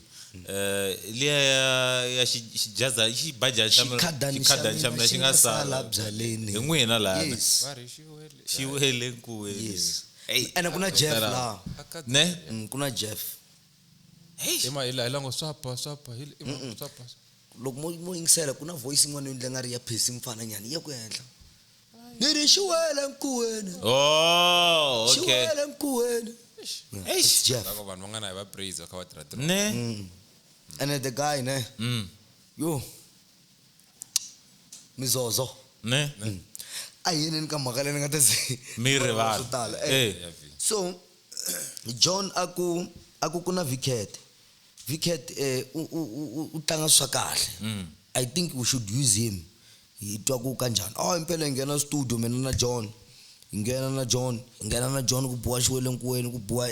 Eh liya ya ya xijaza xibajani xa mina xikhadani xa xikhadani xa mina mina xi nga sala byaleni Hi n'wina lana. yes va ri xiwele Xiwele nkuweni. yes Hey. ene ku na Jeff laha Ne? Ku na Jeff ima hi la hi la ngo swapa swapa hi ima swapa loko mo yingisela ku na voice yin'wana yo endla nga ri ya phesi mfana nyana ya ku henhla ni ri xiwele nkuweni Oh, okay. xiwele nkuweni It's Jeff loko vanhu va nga na hi va praise va kha va tirha tirha Ne? and the guy ne yo mizozo Ne? a hi yeneni ka mhaka leyi ni nga ta ze Mi rivala. swo tala Eh. So John a ku ku na Vcat Vcat u tlanga swa kahle I think we should use him hi twa ku kanjhani oh impela hi nghena studio mina na John hi nghena na John hi nghena na John ku biwa xiwele nkuweni ku biwa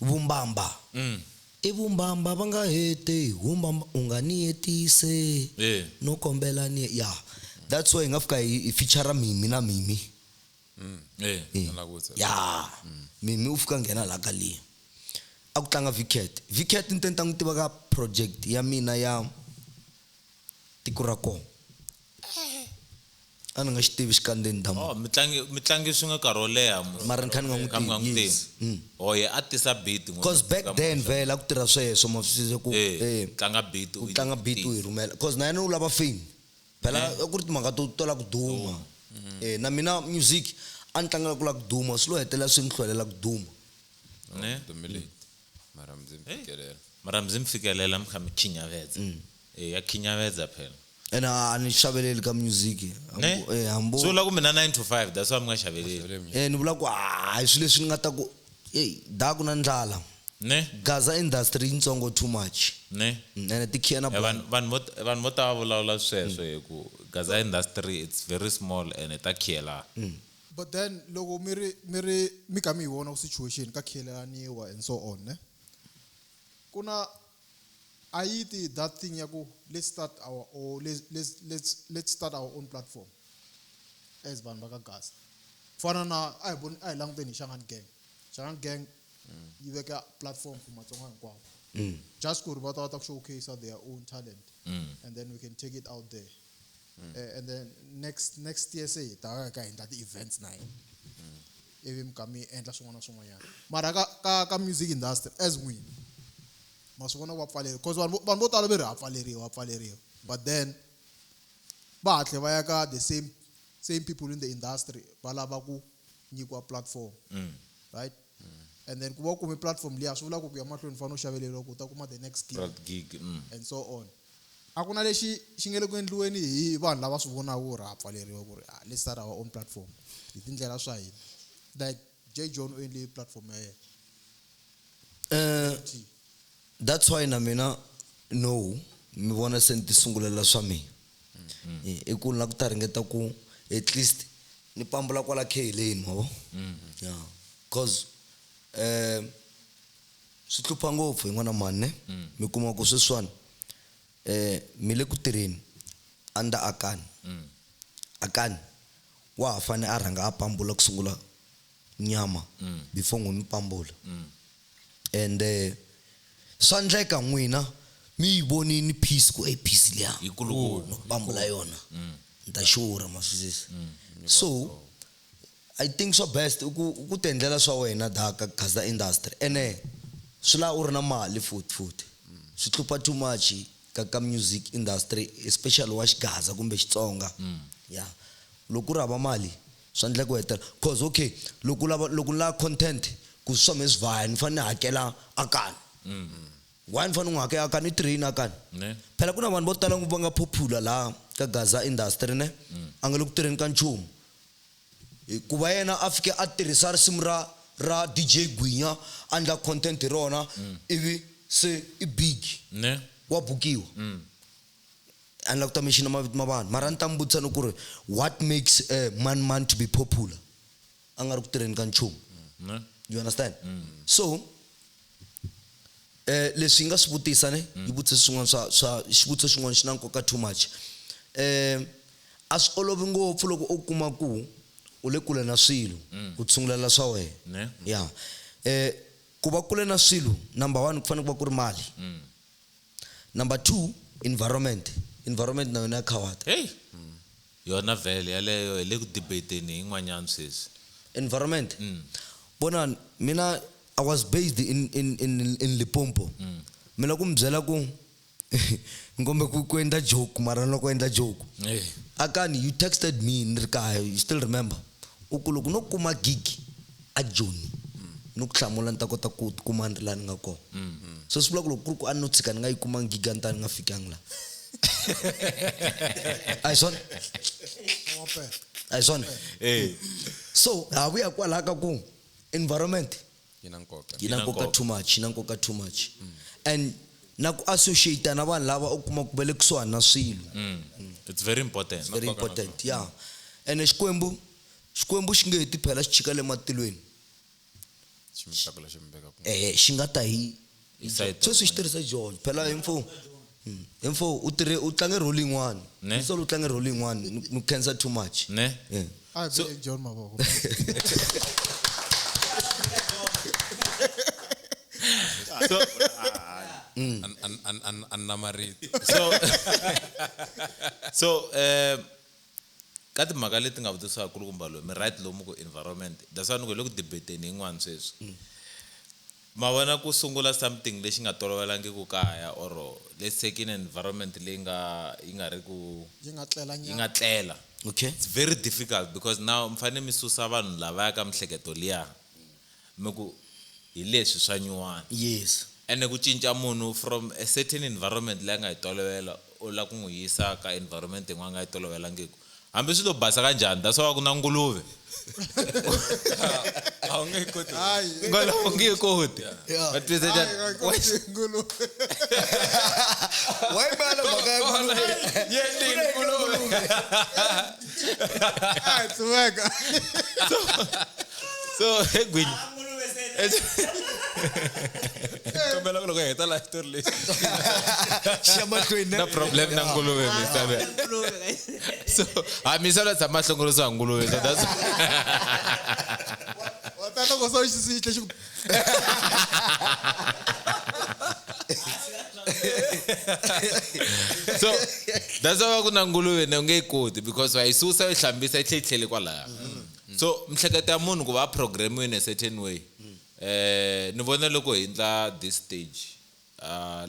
vumbamba i vumbamba va nga heti vumbamba u nga ni hetise Eh. no kombela ni ya that's why hi nga fika hi feature Mimi na Mimi Eh. Eh. la ku tsa. ya Mimi u fika nghena la ka leyi a ku tlanga Vcat Vcat ni ta n'wi tiva ka project ya mina ya tiko ra kona a ni nga xi tivi xikandzeni damu Oh, mitlangi swi nga nkarhi wo leha mos. Mara ni kha ni nga n'wi Kha mi nga tivi, n'wi yes. tivi. Oh, ye a tisa beat n'wina. cause back then vhele a ku tirha sweswo ma swi twisisa ku Eh, eh, tlanga beat ku tlanga beat u hi rhumela cause na yena u lava fame phela a ku ri timhaka to la ku duma eh na mina music a ni tlangela ku la ku duma swi lo hetelela swi ni hlwelela ku duma Ne? Dominate. Mara mzi mfikelela. Mara mzi mi fikelela mi kha mi khinyaveza. Eh, ya khinyaveza phela. Ene a ni xaveleli ka music. Ne? Hambo. Swi vula ku mina 9 to 5, that's why mi nga xaveleli. Ni vula ku a hi swilo leswi ni nga ta ku ey da ku na ndlala. Ne? Gaza industry yitsongo too much. Ne? Ene ti khiya na Vanhu vo tala va vulavula sweswo hi ku Gaza industry it's very small and ta khiyelana. But then loko mi ri mi kha mi yi vona ku situation ka khiyelaniwa and so on, ne? Ku na a yi ti that thing ya ku let's start our own, let's start our own platform as vanhu va ka Gaza. Fana na a hi voni a hi languteni hi Shangaan Gang. Shangaan Gang yi veka platform for Matsonga hinkwawo. Just ku ri va ta va ta ku showcase their own talent. And then we can take it out there. And then next year say ta ka endla ti events na hina. Ivi mi kha mi endla swin'wana na swin'wanyana. Mara ka music industry as n'wina ma swi vona ku va pfaleriwa because vanhu vo tala ve ri ha pfaleriwa. But then va hatle va ya ka the same people in the industry va lava ku nyikiwa platform. Right? And then ku va u kume platform liya swi vula ku ku ya mahlweni u fanele u xaveleriwa ku u ta kuma the next gig. Gig. And so on. A ku na lexi xi nge le ku endliweni hi vanhu lava swi vonaka ku ri ha pfaleriwa ku ri let's start our own platform hi tindlela swa hina. Like J John u endle platform ya yena. That's why na mina no mi vona se ni ti sungulela swa mina. I ku ni lava ku ta ringeta ku at least ni pambula kwala kheleni ma vo. Yeah. Cause swi hlupha ngopfu hi n'wana mhani ne? Mi kuma ku sweswiwani mi le ku tirheni under Akani. Akani wa ha fane a rhanga a pambula ku sungula nyama before n'wi mi pambula. And swa endleka n'wina mi yi vonini piece ku ey piece liya Yi kulukumba. no pambula yona. Ni ta xurha ma swi twisisa. So I think swa best i ku ti endlela swa wena da ka Gaza industry. Ene swi lava u ri na mali futhi. Swi hlupha too much ka music industry especially wa Xigaza kumbe Xitsonga. Yeah. Loko u ri hava mali swa endleka u hetelela. Cause okay loko u lava loko ni lava content ku swi swa swi vaya ni fanele ni hakela Akani. Why ni fanele ni n'wi hakela Akani? I tirhini Akani. Ne. Phela ku na vanhu vo tala ngopfu va nga popular laha ka Gaza industry ne? A nga le ku tirheni ka nchumu. Ku va yena a fike a tirhisa risimu ra DJ Gwinya a endla content hi rona ivi se i big. Ne. Wa bukiwa. A ni lava ku ta mention mavito ma vanhu mara a ni ta mi vutisa ni ku ri what makes man to be popular a nga ri ku tirheni ka nchumu. Ne. You understand? So leswi yi nga swi vutisa ne yi vutise swin'wana swa xivutiso xin'wana xi na nkoka too much. A swi olovi ngopfu loko u kuma ku u le kule na swilo ku tshungulela swa wena. Ne. Yeah. Ku va kule na swilo number 1 ku fanele ku va ku ri mali. Number 2 environment. Environment na yona ya khawata. Hey. Yona vhele yaleyo hi le ku debateni yin'wanyana sweswi. Environment. Bona mina I was based in Limpopo. Mina ku mi byela ku ngombe ku endla joke mara loko endla joke. Hey. Akani you texted me ni ri kaya, you still remember. U ku loko no kuma gig a Joni no ku hlamula ni ta kota ku kuma ni ri laha ni nga kona. So swi vula ku loko ku ri ku a no tshika ni nga yi kuma gig a ni ta ni nga fikangi laha. A hi swona? A hi swona? So ha vuya kwalaha ka ku environment yi na nkoka. Yi na nkoka too much, yi na nkoka too much. And na ku associate na vanhu lava u kuma ku va le kusuhani na swilo. It's very important. It's very important, yeah. And Xikwembu xi nge heti phela xi chika le matilweni. Xi mi tlakula xi mi veka ku. Xi nga ta hi Hi side sweswi xi tirhisa John. Phela hi mfo. Hi mfo u tirhe u tlange role yin'wana. Ne? Ni solo u tlange role yin'wana, ni khensa too much. Ne? Yeah. A hi bele John mavoko. So An marito. So ka timhaka leti nga vutisiwaka kulukumba loyi mi right lomu ku environment that's why ni ku hi le ku debateni yin'wana sweswi. Ma vona ku sungula something lexi nga tolovelangiki kaya or let's say in environment leyi nga yi nga ri ku Yi nga tlela yi nyana. nga tlela. Okay. It's very difficult because now mi fanele mi susa vanhu lavaya ka mihleketo liya mi ku hi leswi swa nyuwana. Yes. Ene ku cinca munhu from a certain environment leyi a nga yi tolovela u lava ku n'wi yisa ka environment yin'wana a nga yi tolovelangiki hambi swi lo basa kanjhani that's why ku na nguluve A wu nge yi koti. Hayi. ngolo u nge yi koti Yeah. Va twisisa njhani? Nguluve. Wa yi bala mhaka ya nguluve. Yi nguluve. Hayi, tsuveka. So he Gwinya Kombela ku loko hi heta la xitori lexi. Xa mahlweni na problem na nguluve misava so ha misava tshama hlongorisiwa hi nguluve so that's Wa ta loko se u xi sihle xi ku so that's why ku na nguluve ne u nge yi koti because wa yi susa u yi hlambisa yi tlhe yi tlhele kwalaya. So miehleketo ya munhu ku va a programmiwe in a certain way, ni vona loko hi endla this stage,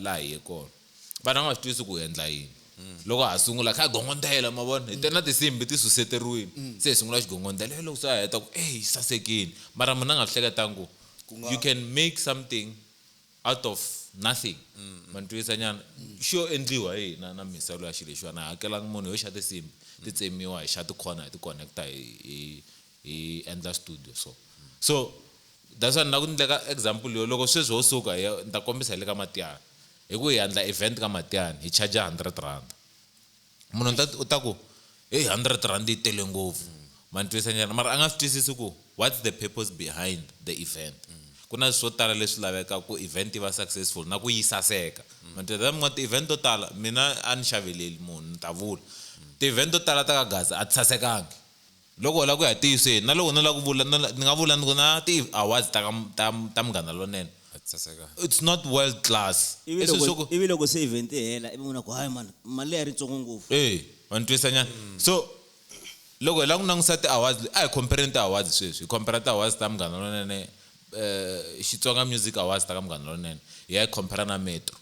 laha hi ye kona vanhu va nga swi twisisi ku hi endla yini. Loko ha sungula kha hi gongondela ma vona hi te na tinsimbhi ti suseteriwile, se hi sungula xigongondela loko se a heta ku ey sasekile, mara munhu a nga swi hleketangi ku you can make something out of nothing. Ma ni twisisa nyana? Xi yo endliwa hi hina na misalo ya xilo lexiwani, a hi hakelanga munhu, yo xa tinsimbhi ti tsemiwa, hi xa tikhona, hi ti connecta, hi endla studio. So that's why ni la ku ndleka example yo loko sweswi ho suka hi ya ni ta kombisa hi le ka Matiana, hi ku hi endla event ka Matiana hi charge 100 rand, munhu u ta ku hey 100 rand yi tele ngopfu. Ma ni twisisa nyana? Mara a nga swi twisisi ku what's the purpose behind the event. Ku na swo tala leswi lavekaka ku event yi va successful na ku yi saseka. Ma ni twisisa? Min'wana ti-event to tala mina a ni xaveleli munhu, ni ta vula ti-event to tala ta ka Gaza a ti sasekangi. Loko u lava ku ya tiyiseni na loko ni lava ku vula ni nga vula ni ku na ti-awards ta ka ta Munghana Lonene, A ti saseka. it's not world class. Ivi I swilo swa loko ku ivi loko se event yi hela ivi munhu a ku hayi mani mali leyi a ri yitsongo ngopfu. Eh, wa ni twisisa nyana? So loko hi lava ku langutisa ti-awards, a hi compare-ni ti-awards sweswi, hi compare ti-awards ta Munghana Lonene, Xitsonga Music Awards ta ka Munghana Lonene, hi ya hi compare na Metro.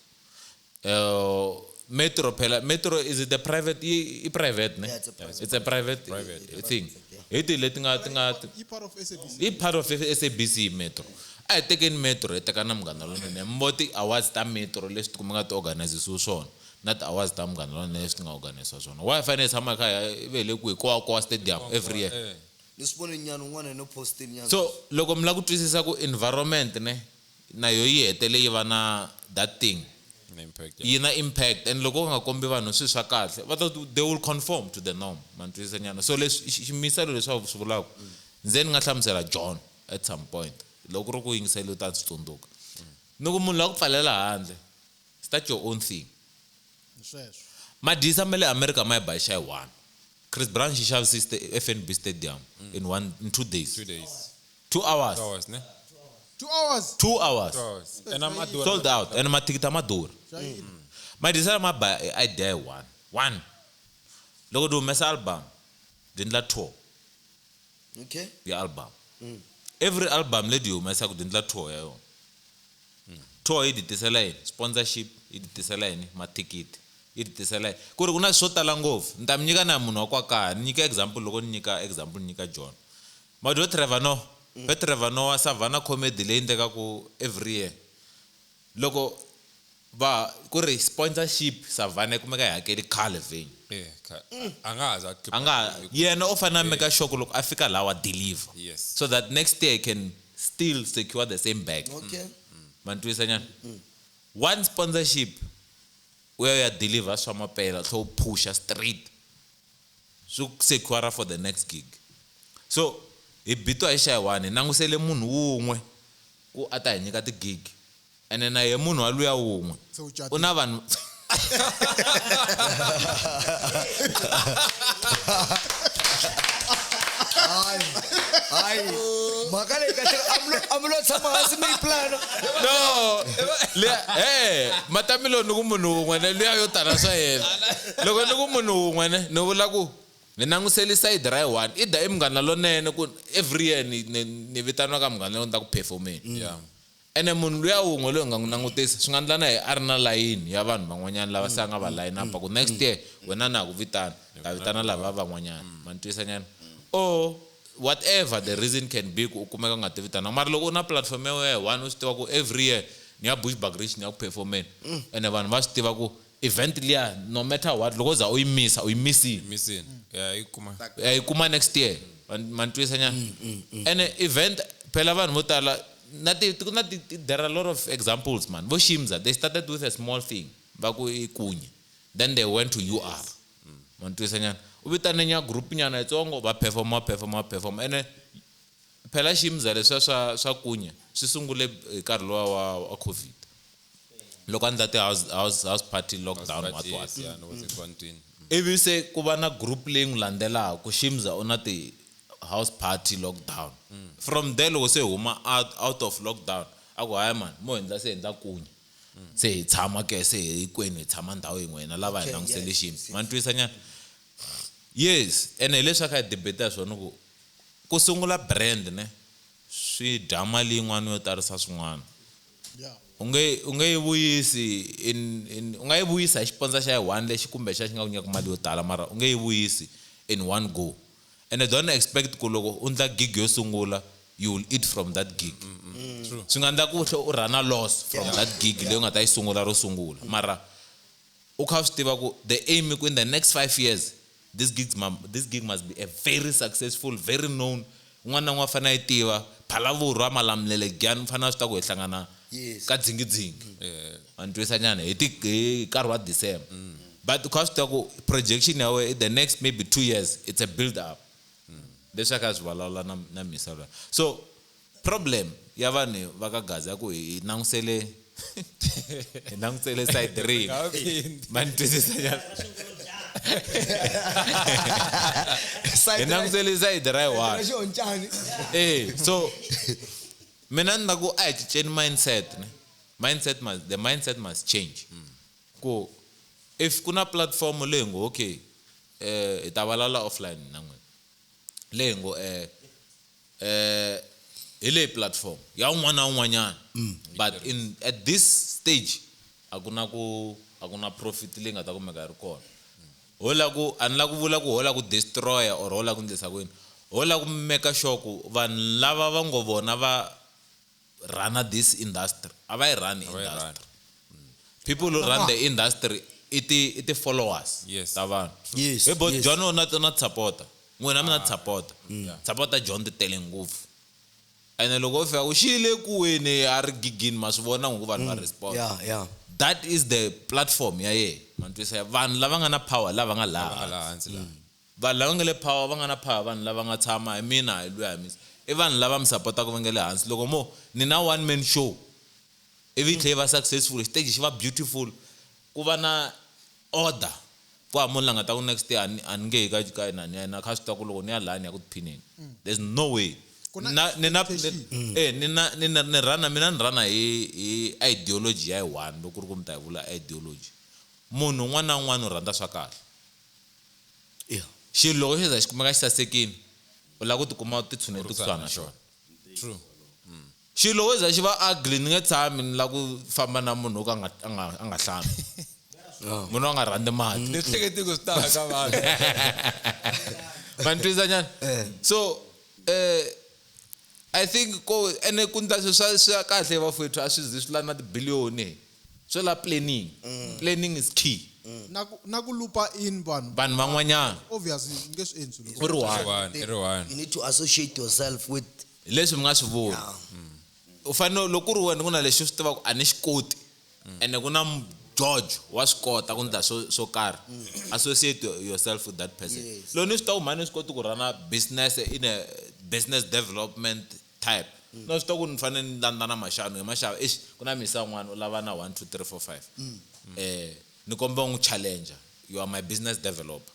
Metro phela, Metro is it a private, i private ne? Yeah, it's a private. It's a private, Private, thing. Hi ti leti nga ti nga ti yi part of SABC. I part of SABC Metro. A hi tekeni Metro hi teka na Munghana Lonene, mi vo ti-awards ta Metro leswi ti kumeka ti organizisiwe swona na ti-awards ta Munghana Lonene leswi ti nga organizisiwa swona. Why fanele hi tshama hi kha hi ve le kwihi kwa stadium every year? Eh. Ni swi vone nyana un'wana no postini nyana. So loko mi lava ku twisisa ku environment ne na yo yi hetele yi va na that thing, Na impact, yeah. yi na impact, and loko u nga kombi vanhu swilo swa kahle va ta they will conform to the norm. Ma ni twisisa nyana? So leswi ximiselo leswi a swi vulaka, nze ni nga hlamusela John at some point loko ku ri ku yingisela u ta swi tsundzuka, ni ku munhu la ku pfalela handle, start your own thing. Sweswo. Madyisa ma le America ma yi ba xa hi one. Chris Brown xi xavise FNB Stadium in 2 days. 2 days. 2 hours. 2 hours, ne? 2 hours. 2 hours. 2 hours. And I'm at Sold out. And mathikithi ma durha. Madyisa ma ba idea hi one. One. Loko ti humesa album, ti endla tour Okay. ya album. Every album leyi ti humesaka ti endla tour ya yona. Tour yi ti tisela yini? Sponsorship yi ti tisela yini? Mathikithi yi ti tisela yini? Ku ri ku na swo tala ngopfu. Ni ta mi nyika na munhu wa kwa kaya. Ni nyika example loko ni nyika example ni nyika John. Madyo Trevor Noah. Ve Trevor Noah Savannah comedy leyi endlekaku every year. Loko va ku ri sponsorship Savannah yi kumeka yi hakeli khale venue. Eh, a nga ha za A nga yena u fanele a make sure ku loko a fika laha wa deliver. Yes. So that next year he can still secure the same bag. Okay. Ma ni twisisa nyana? One sponsorship u ya deliver swa mapela tlhe u pusha straight swi ku secure for the next gig. So hi bitiwa hi xa one hi langusele munhu wun'we ku a ta hi nyika ti-gig, ene na ye munhu wa luya wun'we Se u catile. u na vanhu Hayi. Hayi. Mhaka leyi kahle a mi lo tshama hansi mi yi plana. No. Liya, matamilo ni ku munhu wun'we ne luya yo tala swa yena. Loko ni ku munhu wun'we ne ni vula ku ni languseli side ra one, i da i Munghana Lonene ku every year ni vitaniwa ka Munghana Lonene ni ta ku performeni. Yeah. Ene munhu luya wun'we loyi nga n'wi langutisa swi nga endla na yena a ri na layini ya vanhu van'wanyana lava se a nga va line up ku next year wena na ha ku vitana, ta vitana lava van'wanyana. Ma ni twisisa nyana? Or whatever the reason can be ku u kumeka u nga ti vitana, mara loko u na platform ya wena one u swi tiva ku every year Ni ya Bushbuckridge ni ya ku performeni. Ene vanhu va swi tiva ku event liya no matter what loko za u yi misa u yi misile. Misini ya yi kuma. Ya yi kuma next year. Ma ni twisa nyana. Ene event phela vanhu vo tala na ti na ti there are a lot of examples, man. Vo Shimza, they started with a small thing va ku i kunye, then they went to UR. Ma ni twisa nyana. U vitane nya group nyana yitsongo va performa performa performa. Ene phela Shimza leswiya swa kunye swi sungule hi nkarhi luwa wa COVID loko a ndla ti house party lockdown what what. Ya no se quarantine. Ivi se ku va na group leyi n'wi landzelaka ku Shimza u na ti house party lockdown. From there loko se huma out of lockdown a ku hayi man mo endla se endla kunye se hi tshama ke se hinkwenu hi tshama ndhawu yin'we hina lava hi langutisele Shimza. Ma ni twisa nyana? Yes. Ene hi leswi a kha hi debate swona ku ku sungula brand ne swi dya mali yin'wana yo tarisa swin'wana. U nge yi vuyisi in u nga yi vuyisa hi xiponza xa one lexi kumbe xa xi nga ku nyika mali yo tala mara u nge yi vuyisi in one go. And I don't expect ku loko u ndla gig yo sungula you will eat from that gig. True. Swi nga endla ku tlhe u run a loss from that gig leyi u nga ta yi sungula ro sungula. Mara u kha u swi tiva ku the aim ku in the next 5 years this gig must be a very successful, very known. Un'wana na un'wana u fanele a yi tiva. Phalavurwa, Malamulele, Giyani, u fanele a swi tiva ku hi hlangana ka dzingidzingi. Ma ni twisa nyana hi hi nkarhi wa December. But u kha u swi tiva ku projection ya wena in the next maybe 2 years it's a build up. Leswi a kha swi vulavula na misava. So problem ya vanhu va ka Gaza ya ku hi langusele hi langusele side rin'we. Ma ni twisisa nyana? Hi langusele side ra one. So mina ni na ku a hi cinceni mindset ne. Mindset must, the mindset must change. Ku if ku na platform leyi ngo okay, hi ta vulavula offline na n'wina. Leyi ngo hi leyi platform ya un'wana na un'wanyana. But in at this stage a ku na ku a ku na profit leyi nga ta kumeka yi ri kona. Ho la ku a ni la ku vula ku ho la ku destroy or ho la ku endlisa ku yini. Ho la ku make sure ku vanhu lava va ngo vona va run this industry a va yi run industry. People who run the industry i ti followers ta vanhu. Yes, Hey, but yes. John u na supporter. N'wina mi na supporter. Supporter John ti tele ngopfu. Ene loko u fika u xile ku weni a ri gigini ma swi vona ku vanhu va respond. Yeah, yeah. That is the platform ya yena. Ma ni twisisa? Vanhu lava nga na power lava nga laha. Lava nga laha hansi laha. Vanhu lava nga le power va nga na power vanhu lava nga tshama hi mina hi luya hi misa. I vanhu lava mi supportaka va nga le hansi. Loko mo ni na one man show ivi yi tlhela yi va successful, stage xi va beautiful, ku va na order. Ku hava munhu la nga ta ku next year a ni nge yi ka yena, ni ya na kha swi tiva ku loko ni ya laha ni ya ku tiphineni. There's no way. Ku na Na, ni na, expectation. ni na, ni na, ni rhana, mina ni rhana hi ideology ya yi one, loko ku ri ku mi ta yi vula ideology. Munhu un'wana na un'wana u rhandza swa kahle. Yeah. Xilo loko xi za xi kumeka xi sasekile, u lava ku tikuma u titshuneta kusuhana na xona. True. Xilo loko xi za xi va ugly, ni nge tshami ni lava ku famba na munhu wo ka a nga hlambi. Munhu a nga rhandzi mati. Ni hlekete ku swi ta ka vanhu. Ma ni twisisa nyana? So, I think ko ene ku ndla swilo swa kahle vafowethu a swi zi swi lava na tibiliyoni. Swi lava planning. Planning is key. Na ku lupa in vanhu. Vanhu van'wanyana. Obviously, ni nge swi endli swilo U ri one. One, i ri one. You need to associate yourself with Hi leswi mi nga swi vula. U fanele loko ku ri wena ku na lexi u swi tivaka a ni xi koti. Ene ku na George wa swi kota ku ndla swo karhi. Associate yourself with that person. Yes. Loko ni swi tiva ku mhani ni swi koti ku run-a business in a business development type. No swi tiva ku ni fanele ni landza na maxano hi maxava. Eish, ku na misa un'wana u lava na 1 2 3 4 5. Ni kombela u n'wi challenger. You are my business developer.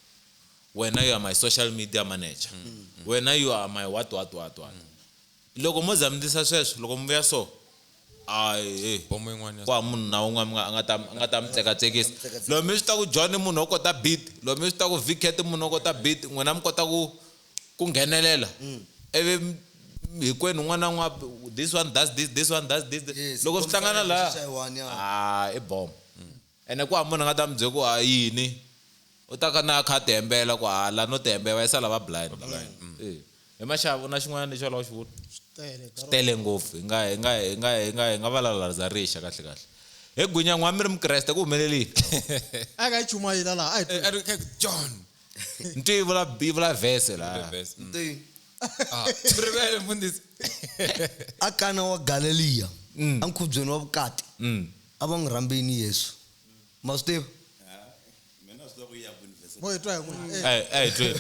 Wena you are my social media manager. Wena you are my what what what what. Loko mo za mi ndlisa sweswo, loko mi vuya so, ai, eh. Bomo yin'wana ya Kwa munhu na un'wana a nga ta mi tsekatsekisa. Loko mi swi ta ku John i munhu wo kota beat, loko mi swi ta ku Vcat i munhu wo kota beat, n'wina mi kota ku nghenelela. Ivi hinkwenu un'wana na un'wana, this one does this, this one does this. Yes, Loko swi hlangana laha, xa yi one, yeah. i bomb. Ene ku hava munhu a nga ta mi byela ku a yini. U ta ka na a kha a tihembela ku hala no tihembela va yisa lava blind. Hi maxava u na xin'wana lexi u lavaka ku xi vula? Swi Tele Swi tele ngopfu hi nga hi nga hi nga hi nga hi nga valala za rixa kahle kahle. He Gwinya n'wa mi ri mukreste ku humelelini. A ka yi chumayela laha a hi Eh, I don't John. Ni twi yi vula yi vula verse laha. Verse. Ah, rivele mfundhisi. A Kana wa Galeliya enkhubyeni wa vukati a va n'wi rhambini Yesu ma swi tiva mina swi tiva ku yi ya kwini verse mo hi twa hi n'wina. Eh, Ai ai twi.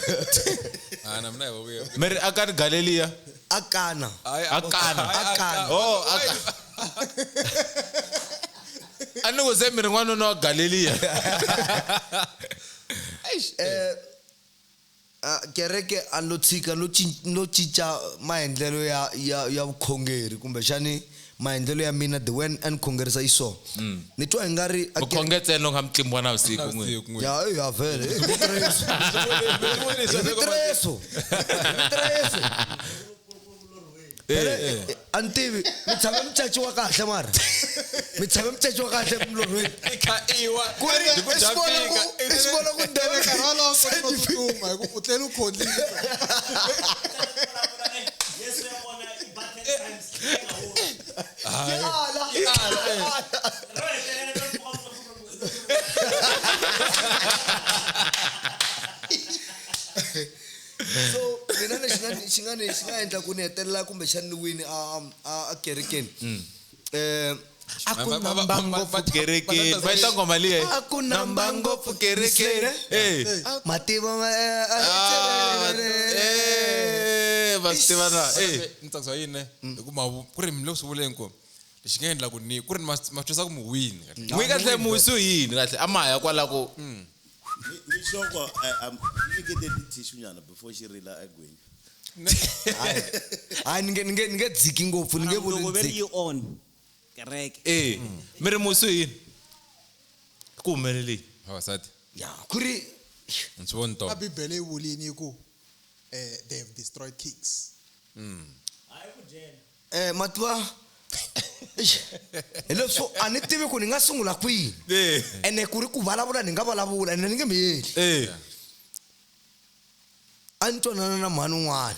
Ah, na mina hi va ku ya. Mi ri akani Galeliya. A Kana Hayi, Akana. hayi, Akana. Oh, aka. A ni ku se mi ri n'wanuna wa Galeliya. Kereke a lo tshika no cinca maendlelo ya vukhongeri kumbexani maendlelo ya mina the way a ni khongerisa xiswona ni twa hi nga ri a Mukhonge ntsena u nga mi tlimbiwa na vusiku n'wina. Navusiku n'wina. ya ya vhele i vito ra Yesu. I vito ra Yesu. I vito ra Yesu. Phela, a ni tivi mi tshame mi caciwa kahle mara mi tshame mi caciwa kahle milorhweni Iwa. ku ri Hi ku i swi vona fika. ku i swi vona ku nkarhi wolowo a ku tsutsuma hi ku u tlele u khondlile. Yesu ya kona i ba 10 times. Ala. Ro hetelela ro So mina lexi nga xi nga ni xi nga endla ku ni hetelela kumbexani ni wini a kerekeni a ku na Ngopfu kerekeni. Va yita nghoma liya. A ku na ngopfu kerekeni. Eh. mativa Ah, eh, va swi tiva na. Eh. Ni tsakisa yini ne? Hi ku mavu ku ri mi le ku swi vuleni ku lexi nga endla ku ni ku ri ma twisa ku mi wini. N'wi kahle musi yini kahle a ma ya kwala ku ni xoko nyikete ti-tissue nyana before xi rila egwini hayi ni nge dziki ngopfu ni nge vuli Loko ni ve ri dziki yi on kereke. eh mi ri musi yini ku humelelini Vavasati. ya ku ri Ni swi voni A tona. Bibele yi vulini yi ku they have destroyed kings. mativa Eish, hi leswo a ni tivi ku ni nga sungula kwini eh ene ku ri ku vulavula ni nga vulavula ene ni nge miyeli eh a ni twanana na mhani un'wana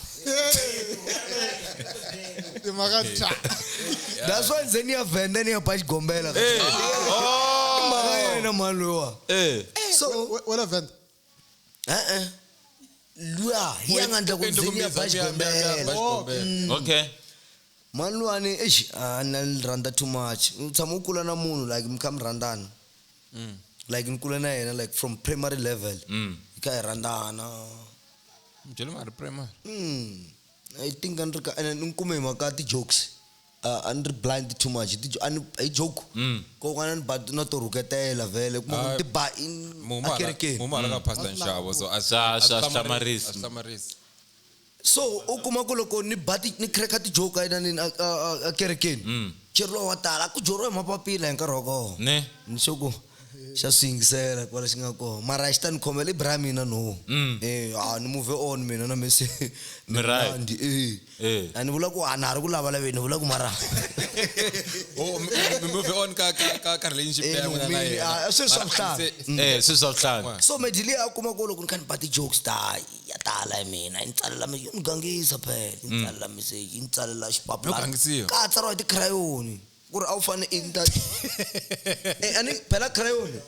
Timhaka ta. that's why nze ni ya vhenda ni ya ba xigombela eh I mhaka ya yena mhani loyiwa eh so Wena Venda. e-e luya hi ya nga endla ku nze ni ya ba xigombela okay mhani luwani exi a na ni rhandza too much u tshama u kula na munhu like mi kha mi rhandzana like ni kula na yena like from primary level hi kha hi rhandzana Mi byele ma ri primary. I think a ni ri ka ene ni kume hi mhaka ya ti-jokes a ni ri blind too much a ni hi joke kokwana ni ba na to rhuketela vhele kuma ku ti ba a kerekeni Muma ka pastor Nxavo so a Swa hlamarisi. A swi hlamarisi. So u kuma ku loko ni ba ni cracker ti-joke a inanini a kerekeni cheriwa wa tala a ku joriwa hi mapapila hi nkarhi wa kona ne ni swo ku xa swi yingisela kwala xi nga kona mara xi ta ni khomela i bra mina no eh a ni move on mina na mese Mi right. Ndi eh Eh. a ni vula ku a na ha ri ku lavalaveni ni vula ku mara Oh, mi move on ka ka ka ka relationship Eh, ya n'wina na ni humile. yena. Ah, swilo swa Mara vuhlanga. se- eh swi swa vuhlanga so medili a kuma ku loko ni kha ni ba ti-jokes ta ya tala hi mina yi ni tsalela yi ni gangisa phela yi ni tsalela message yi ni tsalela Yo gangisiwa? ka ha tsariwa hi ti-crayoni ku ri a wu fane i ta Eh, a ni phela crayoni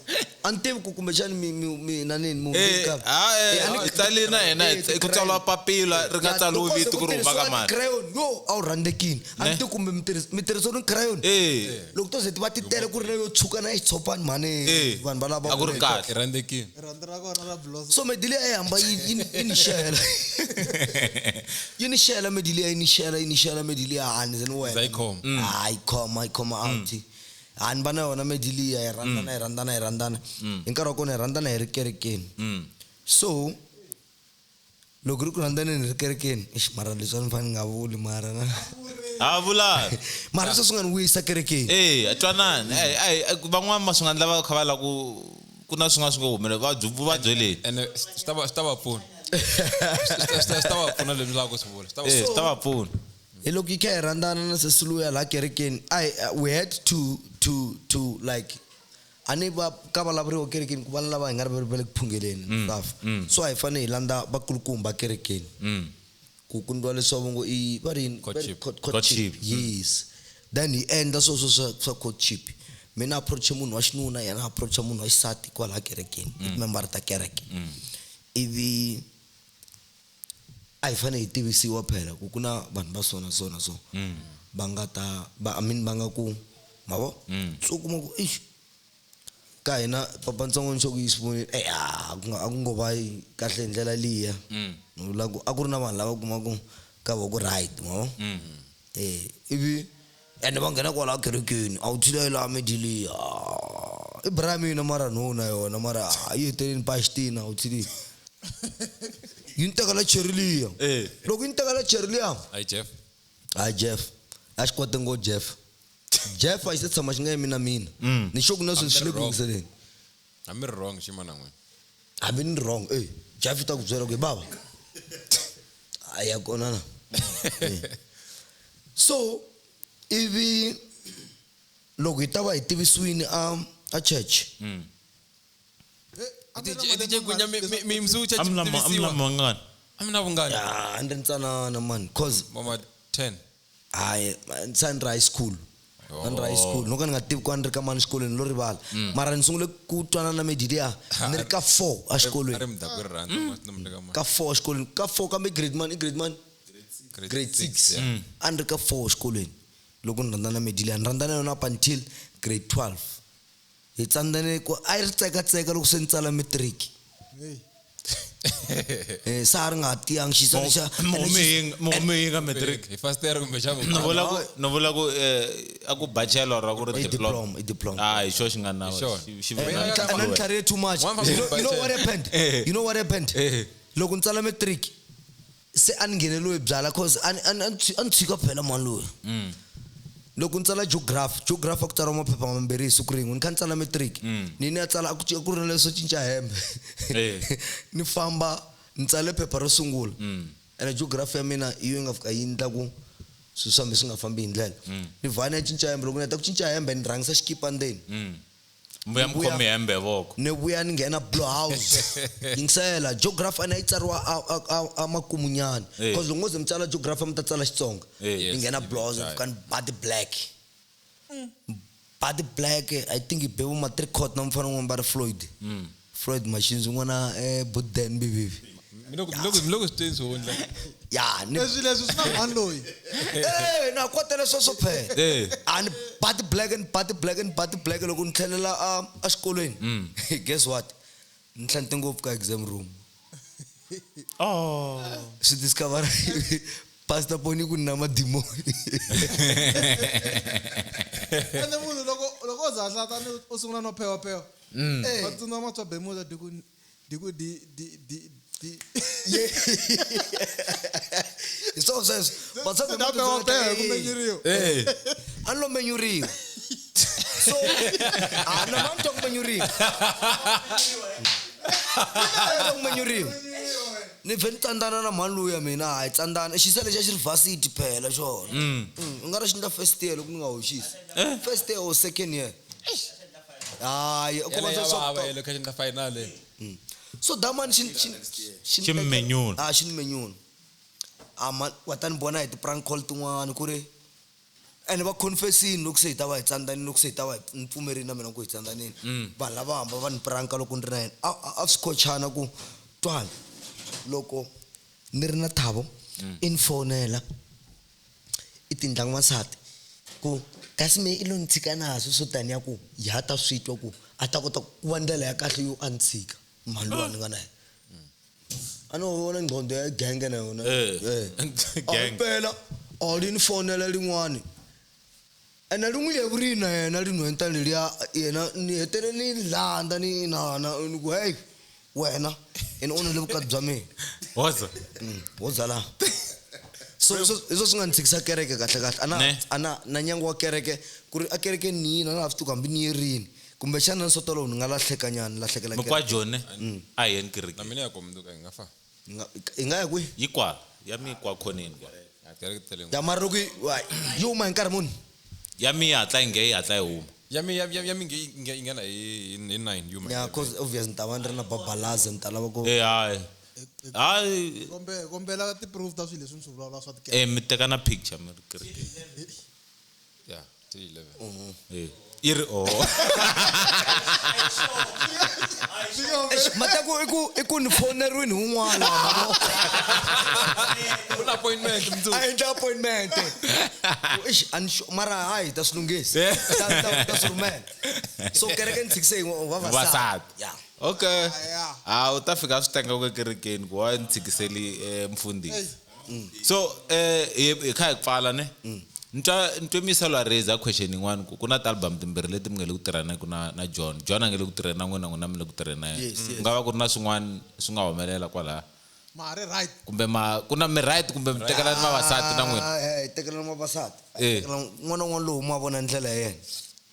a ni tivi ku kumbexani mi na nini mu eh ah eh tsali na yena ku tsaliwa papila ri nga tsaliwi vito ku ri huma ka mani crayon yo a wu rhandzekini a ni Ne? tivi kumbe mi tirhisa ni crayon eh loko to ze ti va ti tele ku ri na yo tshuka na xitshopani mhani Eh. vanhu va lava A ku ri kahle. I rhandzekile. Rhandzu ra kona ra blossom. So medili a yi hamba yi ni xela yi ni xela medili yi ni xela yi ni xela medili ya ni ze ni wena Za yi khoma. Ah, yi khoma yi khoma out a ni va na yona medili ya hi rhandzana hi rhandzana hi rhandzana hi nkarhi wa kona hi rhandzana hi ri kerekeni so loko ri ku rhandzaneni hi ri kerekeni ixi mara leswi a ni fanele ni nga vuli mara na ha vula mara sweswi nga ni wisa kerekeni eh twanani eh eh van'wana ma swi nga endla va kha va la ku ku na swin'wana swi nga humelela va va byeleni Ene swi ta va swi ta va pfuna. Swi ta va pfuna leswi lavaka ku swi vula. Swi ta va eh swi ta va pfuna hi loko yi kha hi rhandzana na sesi luya laha kerekeni I we had to like a ni va ka vulavuriwa kerekeni ku vana lava hi nga ri va le ku phungeleni and stuff so a hi fanele hi landza vakulukumba kerekeni ku ku ndliwa leswi va ngo i va ri yini? Courtship. Courtship. Courtship. Yes, then hi endla sweswo swa courtship. Mina approach munhu wa xinuna, yena approach munhu wa xisati kwalaha kerekeni, i timembara ta kereke. Ivi a hi fanele hi tivisiwa phela ku ku na vanhu va so na so na so va nga ta va, I mean, va nga ku mavo. So u kuma ku ix ka hina papantsongo ni xo ku yi swi vonile, a ku nga a ku ngo va yi kahle hi ndlela liya. Ni vula ku a ku ri na vanhu lava kuma ku ka va ku right mavo. Ivi ende va nghena kwalaha kerekeni, a wu tshila laha mediliya i bra mina mara no na yona mara a yi heteleni paxitina a wu tshilile yi ni tekela cheri liya. Loko yi ni tekela cheri liya, Ayi Jeff. Hayi Jeff a xi kote ngo Jeff, Jeff a xi se tshama xi nga yimi na mina. Ni sure ku na sweswi xi le ku Wrong. yingiseleni. A mi ri wrong xima na n'wina. Hambi ni wrong, e Jeff u ta ku byela ku hi bava a ya kona na. So ivi loko hi ta va hi tivisiwini a church. DJ Gwinya mi msucha A mi na mangani? A mi na vungani. Ya, a ni ri ntsanana man, cause Mama 10. Hayi, se ni ri high school, a ni ri high school, no ka ni nga tivi ku a ni ri ka mani xikolweni, lo rivala. Mara ni sungule ku twanana na medilia ni ri ka 4 A ri exikolweni. mudakwe ri rhandza no mi ka mani. Ka 4 exikolweni, ka 4 kambe grade man i grade man grade 6. A ni ri ka 4 exikolweni loko ni rhandzana na medilia. Ni rhandzana na yona up until grade 12. Hi tsandzane ku a yi ri tsekatseka loko se ni tsala matric. Hey. Sa ha ri nga ha tiyangi xisa lexa. Muhumi yi nga matric. Hi first year kumbe xa Ni vula ku ni vula ku a ku bachelor ra ku ri I diploma. diploma, i diploma. Ah, hi xo xi nga na. Hi xona. Xi And then tlharihe too much. One You know what happened? Eh. You know what happened? Eh. Loko ni tsala matric se a ni ngheneliwe byala, cause a ni a ni tshika phela mani loyi. Loko ni tsala geography, geography a ku tsariwa maphepha mambirhi hi siku rin'we. Ni kha ni tsala matric, ni ya tsala a ku ri na leswo cinca hembe. Eh. Ni famba ni tsale phepha ro sungula, ene geography ya mina yi yo yi nga fika yi endla ku swilo swa mina swi nga fambi hi ndlela. Ni vhani ya cinca hembe, loko ni heta ku cinca hembe ni rhangisa xikipa ndzeni. Mbuya mi khomi hembe voko. Ni vuya ni nghena blue house. Yingisela, geography a ni yi tsariwa a makumunyana. Eh. Cause loko ngo ze mi tsala geography mi ta tsala Xitsonga. Eh. Ni Yes, nghena blue house, ni fika ni ba ti-black, ba ti-black. I think hi be vo ma three court na mufana un'wana va ri Floyd, Floyd Machines un'wana, Buden bibibi. Mi loko swi tweni swi hundla. Ya ni Leswi swi na mhani loyi. Eh, na kotela sweswo phela. Eh. A ni ba ti-black, ni ba ti-black, ni ba ti-black. Loko ni tlhelela a xikolweni, guess what, ni hlante ngopfu ka exam room. Oh. Swi discover pastor poni ku ni na madimoni. Ende munhu loko o za hlata ni u sungula no phewa phewa. Va tsundzuka Matswa Bemuda di ku di ku di di di di. Hi swona sweswo. Vatswa Da phewa phewa ku menyuriwa. Eh. A ni lo menyuriwa, so a na mani twa ku menyuriwa, a ni twa ku menyuriwa. Ni vhe ni tsandzana na mhani luya mina, hayi tsandzana xisa lexi a xi ri varsity phela xona. U nga ri xi ndla first year loko ni nga hoxisi, first year or second year, hayi ku va Yale ya swa vava yale kha xi final. So damani xi xi Xi mi menyula. A xi ni menyula. A ma wa ta ni vona hi ti-prank call tin'wani ku ri ene va confessini loko se hi ta va hi tsandzanini, loko se hi ta va ni pfumerini na mina ku hi tsandzanini. Vanhu lava hamba va ni pranka loko ni ri na yena, a swi khochana ku twana loko ni ri na Thabo i ni fonela i tindla n'wansati ku kasi me i lo ni tshika naso swo taniya ku ya ta swi twa ku a ta kota ku va ndlela ya kahle yo a ni tshika mhani loyi a ni nga na yena. A no vona ngqondo ya genge na yona. Eh. Eh. Gang. A mpela a li ni fonela lin'wani ene ri n'wi yevurini na yena rinhwenta leriya yena ni hetele ni landza ni nana ni ku hey wena ene u nile vukati bya mina. Woza. Wo zala so hi swo swi nga ni tshikisa kereke kahle kahle a na Ne. a na na nyango wa kereke ku ri a kerekeni ni yini a na ha swi tivi ku hambi ni ye rini kumbexana ni swo tolo ni nga lahlekanyana ni lahlekela Mi kereke. kwa Joni a hi yeni kereke. Na mina ya komnduka hi nga fa. Hi nga ya kwihi? Yi kwala ya mi kwa khoneni kwa. A kereke ti tele ngopfu. Ya mara loko yi huma hi nkarhi muni? Ya mi yi hatla yi nge yi hatla yi huma. Ya mi ya mi nge yi nghena hi 9 yuma. Ya, cause obvious ni ta va ni ri na babalaza ni ta lava ku Eh hayi. Hayi Kombe kombela ti-proof ta swilo leswi ni swi vulavula swa tikereke. eh mi teka na picture mi ri kerekeni. Yeah, T11. Eh, yi ri oh. Eish, Mateko i ku ni foneriwini hi un'wana mavo. Ku na appointment mundzuku. A endla appointment. Eish, a ni sure, mara hayi ta swi lunghisa. Ta swi rhumela. So kereke ni tshikise hi vavasati. Vavasati. Yeah. Okay. Yeah. Ah, u ta fika a swi tenga ku ekerekeni ku wa ni tshikiseli mfundhisi. So hi kha hi pfala ne. Ni twa ni twe Miselo a raise a question yin'wana ku ku na ti-album timbirhi leti mi nga le ku tirheni ku na na John. John a nge le ku tirheni na n'wina n'wina mi le ku tirheni na yena. Yes, yes. Ku nga va ku ri na swin'wana swi nga humelela kwalaya. Ma ri right. Kumbe ma ku na mi right kumbe mi tekelani vavasati na n'wina. Ah, eh, tekelana vavasati. Eh. Tekelana n'wana un'wana lowu ma vona ndlela ya yena.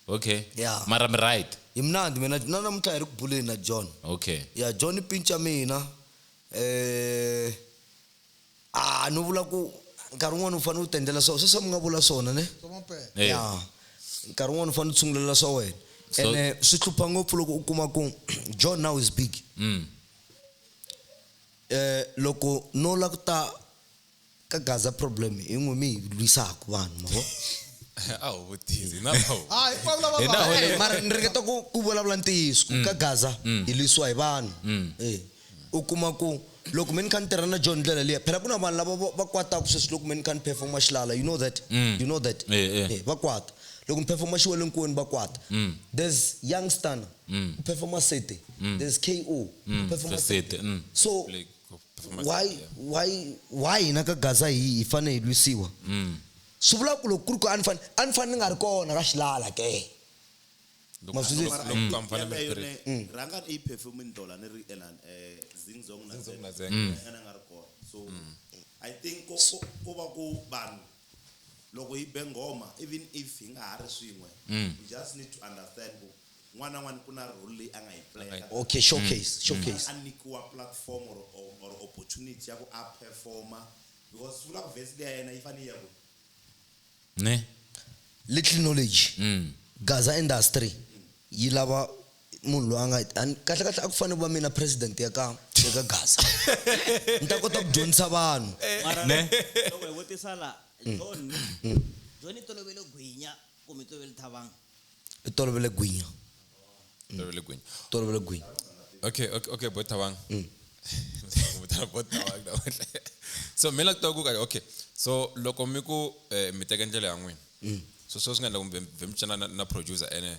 Okay. Yeah. Mara mi right. Hi mnandi mina na namuntlha hi ri ku buleni na John. Okay. Ya John i pincha mina. A no vula ku nkarhi wun'wani u fanele u tendlela swa sweswi mi nga vula swona ne? Swa mampela. Eh. Ya. Nkarhi wun'wani u fanele u tshungulela swa wena. So- Ene swi hlupha ngopfu loko u kuma ku John now is big. Loko no la ku ta ka Gaza problem hi n'we mi hi lwisaka vanhu ma vo. A wu vutisi na va. Ah, hinkwavo lava Hi na va- hole- Mara ni ringeta ku vulavula ntiyiso ku ka Gaza hi lwisiwa hi vanhu. U kuma ku loko me ni kha ni tirha na John ndlela liya phela ku na vanhu lava va kwataka sweswi loko me ni kha ni performa xilala you know that you know that Eh, eh. Va kwata loko ni performa xiwelenkweni va kwata there's young stunner u performa sete there's KO u performa Sete, sete so Like, performance, why yeah. why hina ka Gaza hi fane hi lwisiwa swi vula ku loko ku ri ku a ni fane a ni fane ni nga ri kona ka xilala ke Loko- Ma swi twisisa? loko ku amfana mi Yeleyo ri ne, rhanga i performing dola ni ri elan zing zong na Zing Zong Zeng. na Zeng. Yena a nga ri kona so I think ko va ku vanhu loko hi be nghoma even if hi nga ha ri swin'we we just need to understand ku n'wana na n'wana ku na role leyi a nga yi playa okay showcase showcase a nyikiwa platform or opportunity ya ku a performa because swi vula ku verse leya yena yi fanele yi ya ku Ne? Little knowledge Gaza industry yi lava munhu loyi a nga kahle kahle a ku fanele ku va mina president ya ka ya ka Gaza ni ta kota ku dyondzisa vanhu Mara Ne? loko hi vutisa la John John i tolovele gwinya kumbe i tolovele Thabang. I tolovele gwinya Tolovele gwinya. tolovele gwinya Okay, okay, okay, bo Thabang. Bo Thabang namuntlha. So mina ku ta ku okay. So loko mi ku mi teka ndlela ya n'wina. So swi nga endla ku mi mi cana na producer ene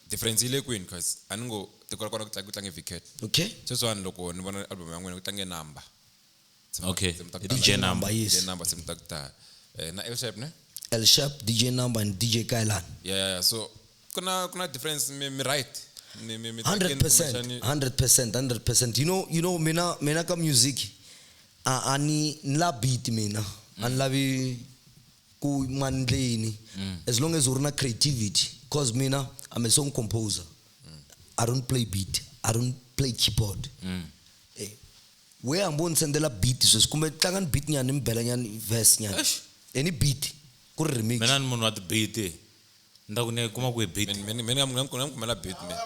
difference yi le kwini cause a ni ngo tiko ra kona ku tlange Vcat. Okay Sweswiwani loko ni vona album ya n'wina ku tlange number. Okay. Tinsimu ta ku DJ tala. Number, yes. DJ number tinsimu ta ku tala. Na L Shape ne? L Sharp DJ Number and DJ Kailan Yeah, yeah, yeah. So ku na difference mi right. Mi tekeni 100% kumbexani- 100% 100% you know mina ka music a ni la beat mina a ni lavi ku mandleni as long as u ri na creativity cause mina I'm a song composer I don't play beat I don't play keyboard we hambi wo ni sendela beat sweswi kumbe tlanga ni beat nyana ni mi bela nyana verse nyana any beat ku ri remix Mina ni munhu wa ti-beat. Ni ta ku ni kuma ku hi beat. Mina ni nga kumela beat mina.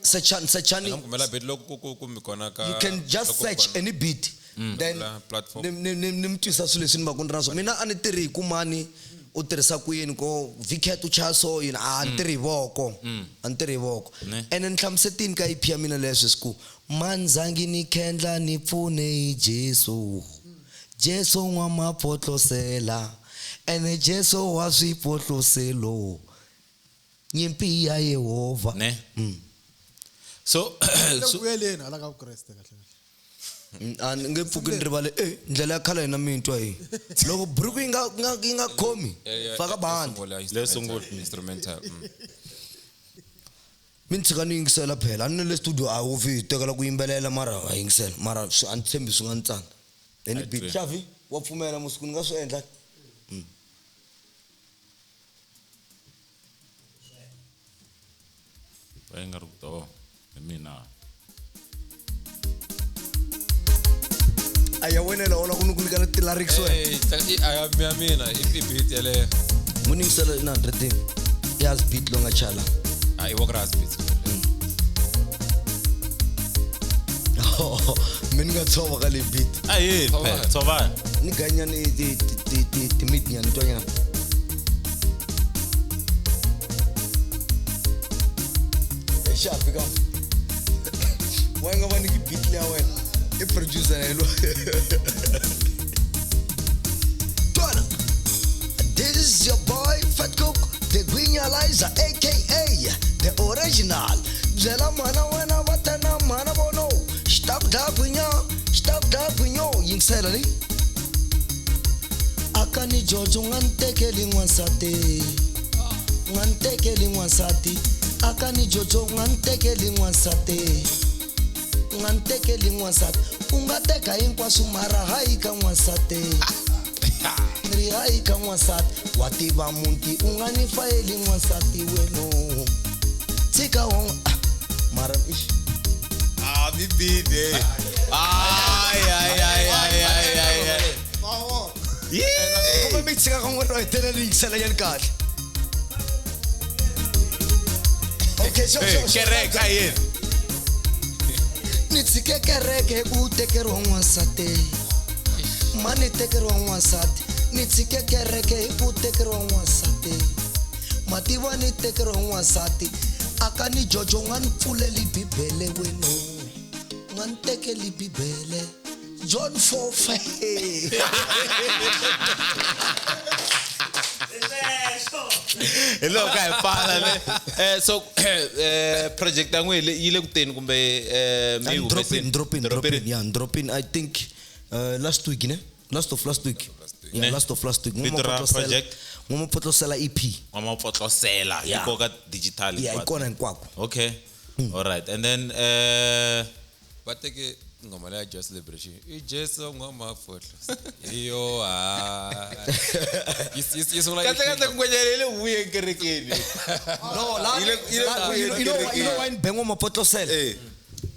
sechani sechani Ni nga kumela beat loko ku mi kona ka you can just loko search kona- any beat then La platform. ni mi twisa swilo leswi ni va ku ni ri na swona mina a ni tirhi hi ku mani u tirhisa ku yini ko vcat u chaya so yini a ni tirhi hi voko a ni tirhi hi voko Ne. ene ni hlamusetini ka ep ya mina leswi siku mandzangi ni khendla ni pfune hi jesu jesu n'wamapfotlosela ene jesu wa swipfotloselo nyimpi ya yehovha Ne? So Le ku so vuyeleni hala ka Vukreste kahle kahle. A ni nge pfuki ni rivale e ndlela ya khale hina mi yi twa yi loko buruku yi nga khomi Yeah, yeah, faka yo bandi sungula, Leyo sungula. Instrumental. Mi ni tshika ni yingisela phela a ni le studio a wo fi hi tekela ku yimbelela mara a yingisela mara a ni tshembi swi nga ni tsandza any beat xavi wa pfumela musiku ni nga swi endla va yi nga ri ku oh hi mina. A ya wena la ola ku ni ku nyika na ti-lyrics wena Hey, a ya mina i beat yaleyo. mu ni yingisela na rhythm ya beat lo nga chala A i voko ra beat. Mi ni nga tshova ka le beat. Ahee, phela tshovani. Ni ganyani timidnyani twanyana. Exapi ka wa nga va nyiki beat leya wena i producer na yelo. Twana, this is your boy Fat Cook, the Gwinyalizer, aka the original. Byela mana wena va ta na mana vono. Stop da gwinya, stop da gwinyo, yingisela ni. Akani George u nga ni tekeli n'wansati. U nga ni tekeli n'wansati. Akani George u nga ni tekeli n'wansati. U nga ni tekeli n'wansati. U nga teka hinkwaswo mara hayi ka n'wansati. Ri hayi ka n'wansati. Wa tiva muti u nga ni fayeli n'wansati weno. Tshika wona mara ixi. Ah, mi bide. Ay, ay, ay, ay, ay, ay, ay. Kumbe mi tshika ka n'we ro hetelela ni yingisela yini kahle. Okay, sure, sure, sure. Kereke ahee. Ni tshike kereke hi ku tekeriwa n'wansati. Ma ni tekeriwa n'wansati. Ni tshike kereke hi ku tekeriwa n'wansati. Mativa ni tekeriwa n'wansati. Akani Jojo u nga ni pfuleli bibele weno. U nga ni tekeli bibele. John 4:5. Hi loko a hi pfala ne. So project ya n'wina yi le ku teni kumbe mi yi I'm dropping, humesini? dropping, dropping. Yeah, I'm dropping. I think last week, ne? Last of last week. Yeah, Ne? last of last week. Vito ra project? N'wamapfotlosela EP. N'wamapfotlosela yi Yeah. koka digital Yeah, yi hinkwato. kona hinkwako. Okay. All right. And then va teke nghoma leya Joy Celebration i Jesu n'wamapfotlo iyo ha yi sungula kahle kahle ngwenyana yi le vuye kerekeni. No, la you know why ni be n'wamapfotlosela? Eh.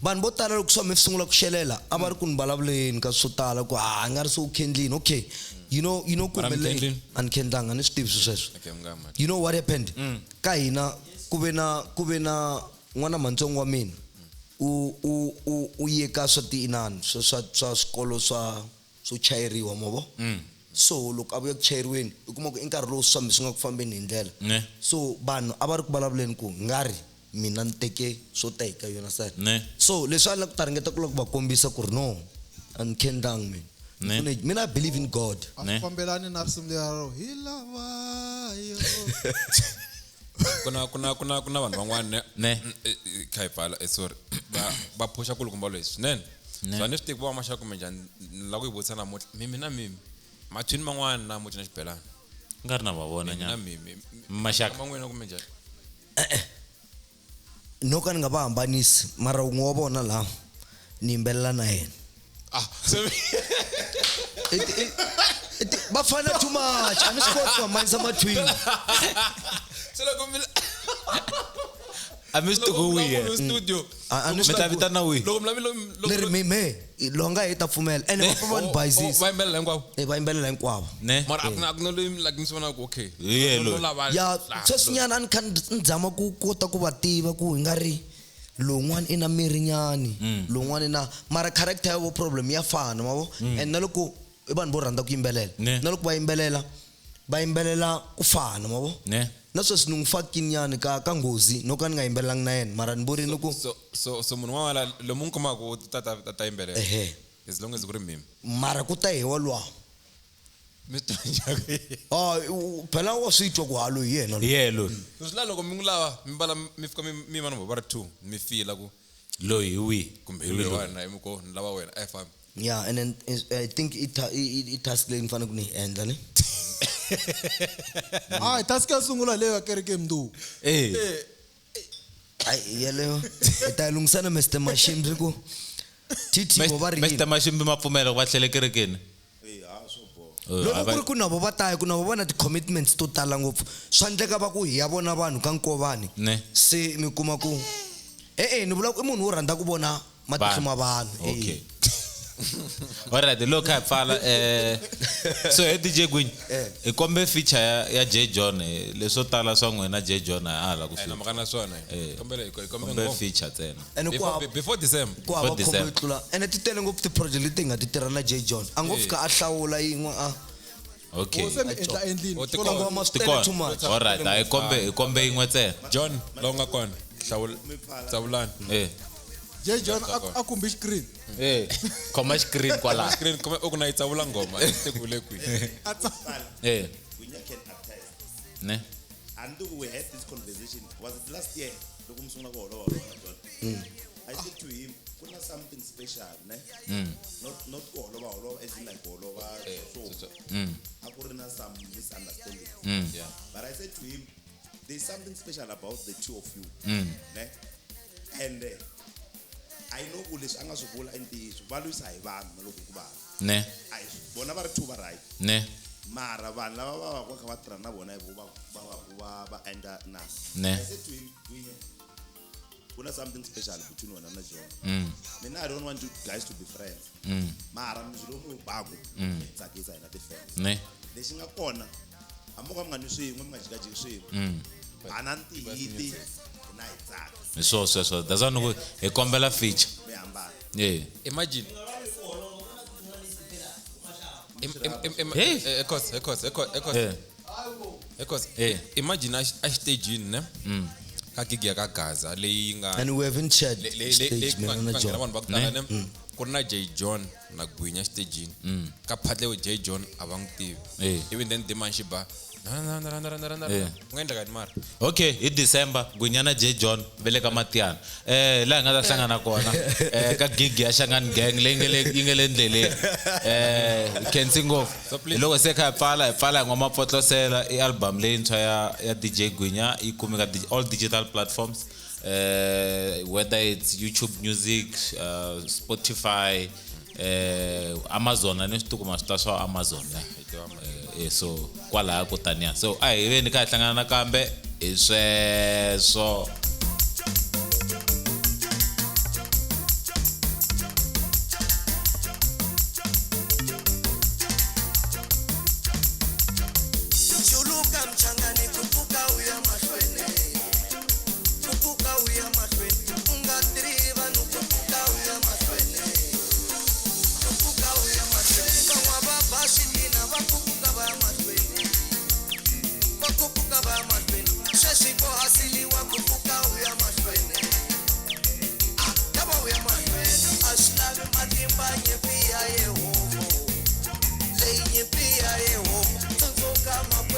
Vanhu vo tala loko swa mi sungula ku xelela a va ri ku ni vulavuleni ka swo tala ku a nga ri se u khendlini. Okay. You know ku Mara mi humelele khendlini? a ni khendlanga a ni swi tivi swi sweswo. Okay, mi nga mali. You know what happened? Ka hina ku ve na n'wana mantsongo wa mina u ye ka swa tiinani swa swikolo swa swo chayeriwa mavo. So loko a vuya ku chayeriweni u kuma ku i nkarhi lowu swi swi nga ku fambeni hi ndlela. Ne. So vanhu a va ri ku vulavuleni ku nga ri mina ni teke swo teka yona side. Ne. So leswi a ni la ku ta ringeta ku lava ku va kombisa ku ri no a ni khendlangi mina. Ne. Mina I believe in God. A Ne. swi fambelani na risimu leriya ro hi lavayo. Ku na vanhu van'wana Ne. Kha hi pfala sorry va phusha kulukumba loyi swinene. So a ni swi tivi ku va maxaka kumbe njhani ni lava ku yi vutisa namuntlha mimi na mimi mathwini man'wana na mucina xibelani. Nga ri na va vona Mimi na nyana. mimi Maxaka. man'wina kumbe njhani. No ka ni nga va hambanisi mara wun'we wa vona laha ni yimbelela na yena. Ah, so Va fana too much a ni swi koti ku hambanisa mathwini. Se loko mi A mi swi tivi ku wihi. loko studio A ni Mi swi ta tivi ku- vitana wihi? loko mi lavi ni ri mime longa hi ta pfumela ene va pfa va ni bayizisa. va yimbelela hinkwavo. Va yimbelela hinkwavo. Ne. Mara a ku na loyi like mi swi vonaka ku okay. Hi yena No loyi. lava Ya sweswinyana a ni kha ni zama ku kota ku va tiva ku hi nga ri lowun'wana i na mirinyani lowun'wana i na mara character ya vo problem ya fana mavo and na loko i vanhu vo rhandza ku yimbelela Ne. na loko va yimbelela va yimbelela ku fana mavo. Ne. Na sweswi ni n'wi fakini ka nghozi no ka ni nga yimbelelangi na yena mara ni vorini ku So munhu un'wana lomu n'wi kumaka u ta yimbelela. Ehe. As long as ku ri mimi. Mara ku ta hi woluwa. Mi swi tiva njhani? Ah, phela wa swi twa ku halo hi yena Hi yena loyi. So swi lava loko mi n'wi lava mi vala mi fika mi yima na vona va ri two mi fila ku Loyi hi wihi? kumbe hi loyi wena mi ko ni lava wena a hi fambi. Yeah, and then I think i task leyi ni fanele ku ni yi endla ne. Hayi task ya sungula leyo ya kereke mundzuku. Eh. Ai yeleyo hi ta yi lunghisa na Mr Mashimbi ku TT vo va ri yini. Mr Mashimbi ma pfumela ku va tlhele kerekeni. Loko ku ri ku na vo va taya ku na vo va na ti-commitments to tala ngopfu swa endleka va ku hi ya vona vanhu ka nkovani Ne. se mi kuma ku e-e ni vula ku i munhu wo rhandza ku vona matihlo ma vanhu Okay. All right, loko kha hi pfala So he DJ Gwini Eh. hi kombe feature ya J John leswo tala swa n'wina J John a hala ku na fika mhaka na swona Eh. kombela hi kombe kombe ngoma feature ntsena ene ku hava before December ku hava Before khombo December. yo tlula ene ti tele ngopfu ti-project leti hi nga ti tirha na J John a ngo fika a hlawula yin'we a okay se mi endla endlini Oh, ti Swo lava- ngoma swi tele tikona too much all right a hi kombe yin'we ntsena John la u nga kona hlawula tsavulani eh J John a kumbi screen eh khoma screen kwala screen kumbe u ku na yi tsavula ngoma i ku le kwihi a tsala eh Gwinya can attest ne and we had this conversation was it last year loko mi sungula ku holova holova John I said to him ku na something special ne not ku holova holova as in like holova so a ku ri na some misunderstanding Yeah. but I said to him there's something special about the two of you ne and I know ku leswi a nga swi vula i ntiyiso va lwisa hi vanhu na loko ku vava ne a hi vona va ri two va right ne mara vanhu lava va va ka kha va tirha na vona hi vo va va va va va endla na Ne. I said to him Gwinya ku na something special between wena na John mina I don't want you guys to be friends mara muzwi lowu mi wu baku hi tsakisa hina ti-fans ne lexi nga kona hambi mo ka mi nga nwi swin'we mi nga jikajiki swin'we banani tihiti hina hi tsaka hi swo sweswo that's why ni ku hi kombela feature mi hambana eh imagine Hey. Ekos, ekos, ekos, ekos. eh Ekos. Eh. Imagine a xitejini ne? Ka gig ya ka Gaza leyi yi nga and we haven't shared leyi stage ku mina nga na nghena John vanhu va ku tala ne? Ku ri na J John na Gwinya xitejini. Ka phatlewe J John a va n'wi tivi. Eh. Even then Diman xi ba. Na na na na na na. Eh. Ku nga endleka yini mara? Okay hi December Gwinya na J John ve le ka Matiana laha hi nga ta hlangana kona ka gig ya Shangani Gang leyi nge le yi nge le ndleleni hi khensi ngopfu So please- hi loko se kha hi pfala hi pfala hi n'wamapotlosela i album leyintshwa ya DJ Gwinya yi kumeka all digital platforms whether it's YouTube Music Spotify Amazon a ni swi tikuma swi ta swa Amazon la so kwalaya ko taniya so a hi veni kha hi hlangana nakambe hi sweswo Juluka mchangani kupuka uya mahlweni kupuka uya mahlweni u nga tirhi vanhu kupuka uya mahlweni kupuka uya mahlweni van'wa va ba switina va kupuka va ya mahlweni va kupuka va ya mahlweni sweswi ko hasiliwa kupuka uya mahlweni Ah, yava uya mahlweni a swi lavi matimba nyimpi ya yehovha leyi nyimpi ya yehovha tsundzuka makwenu.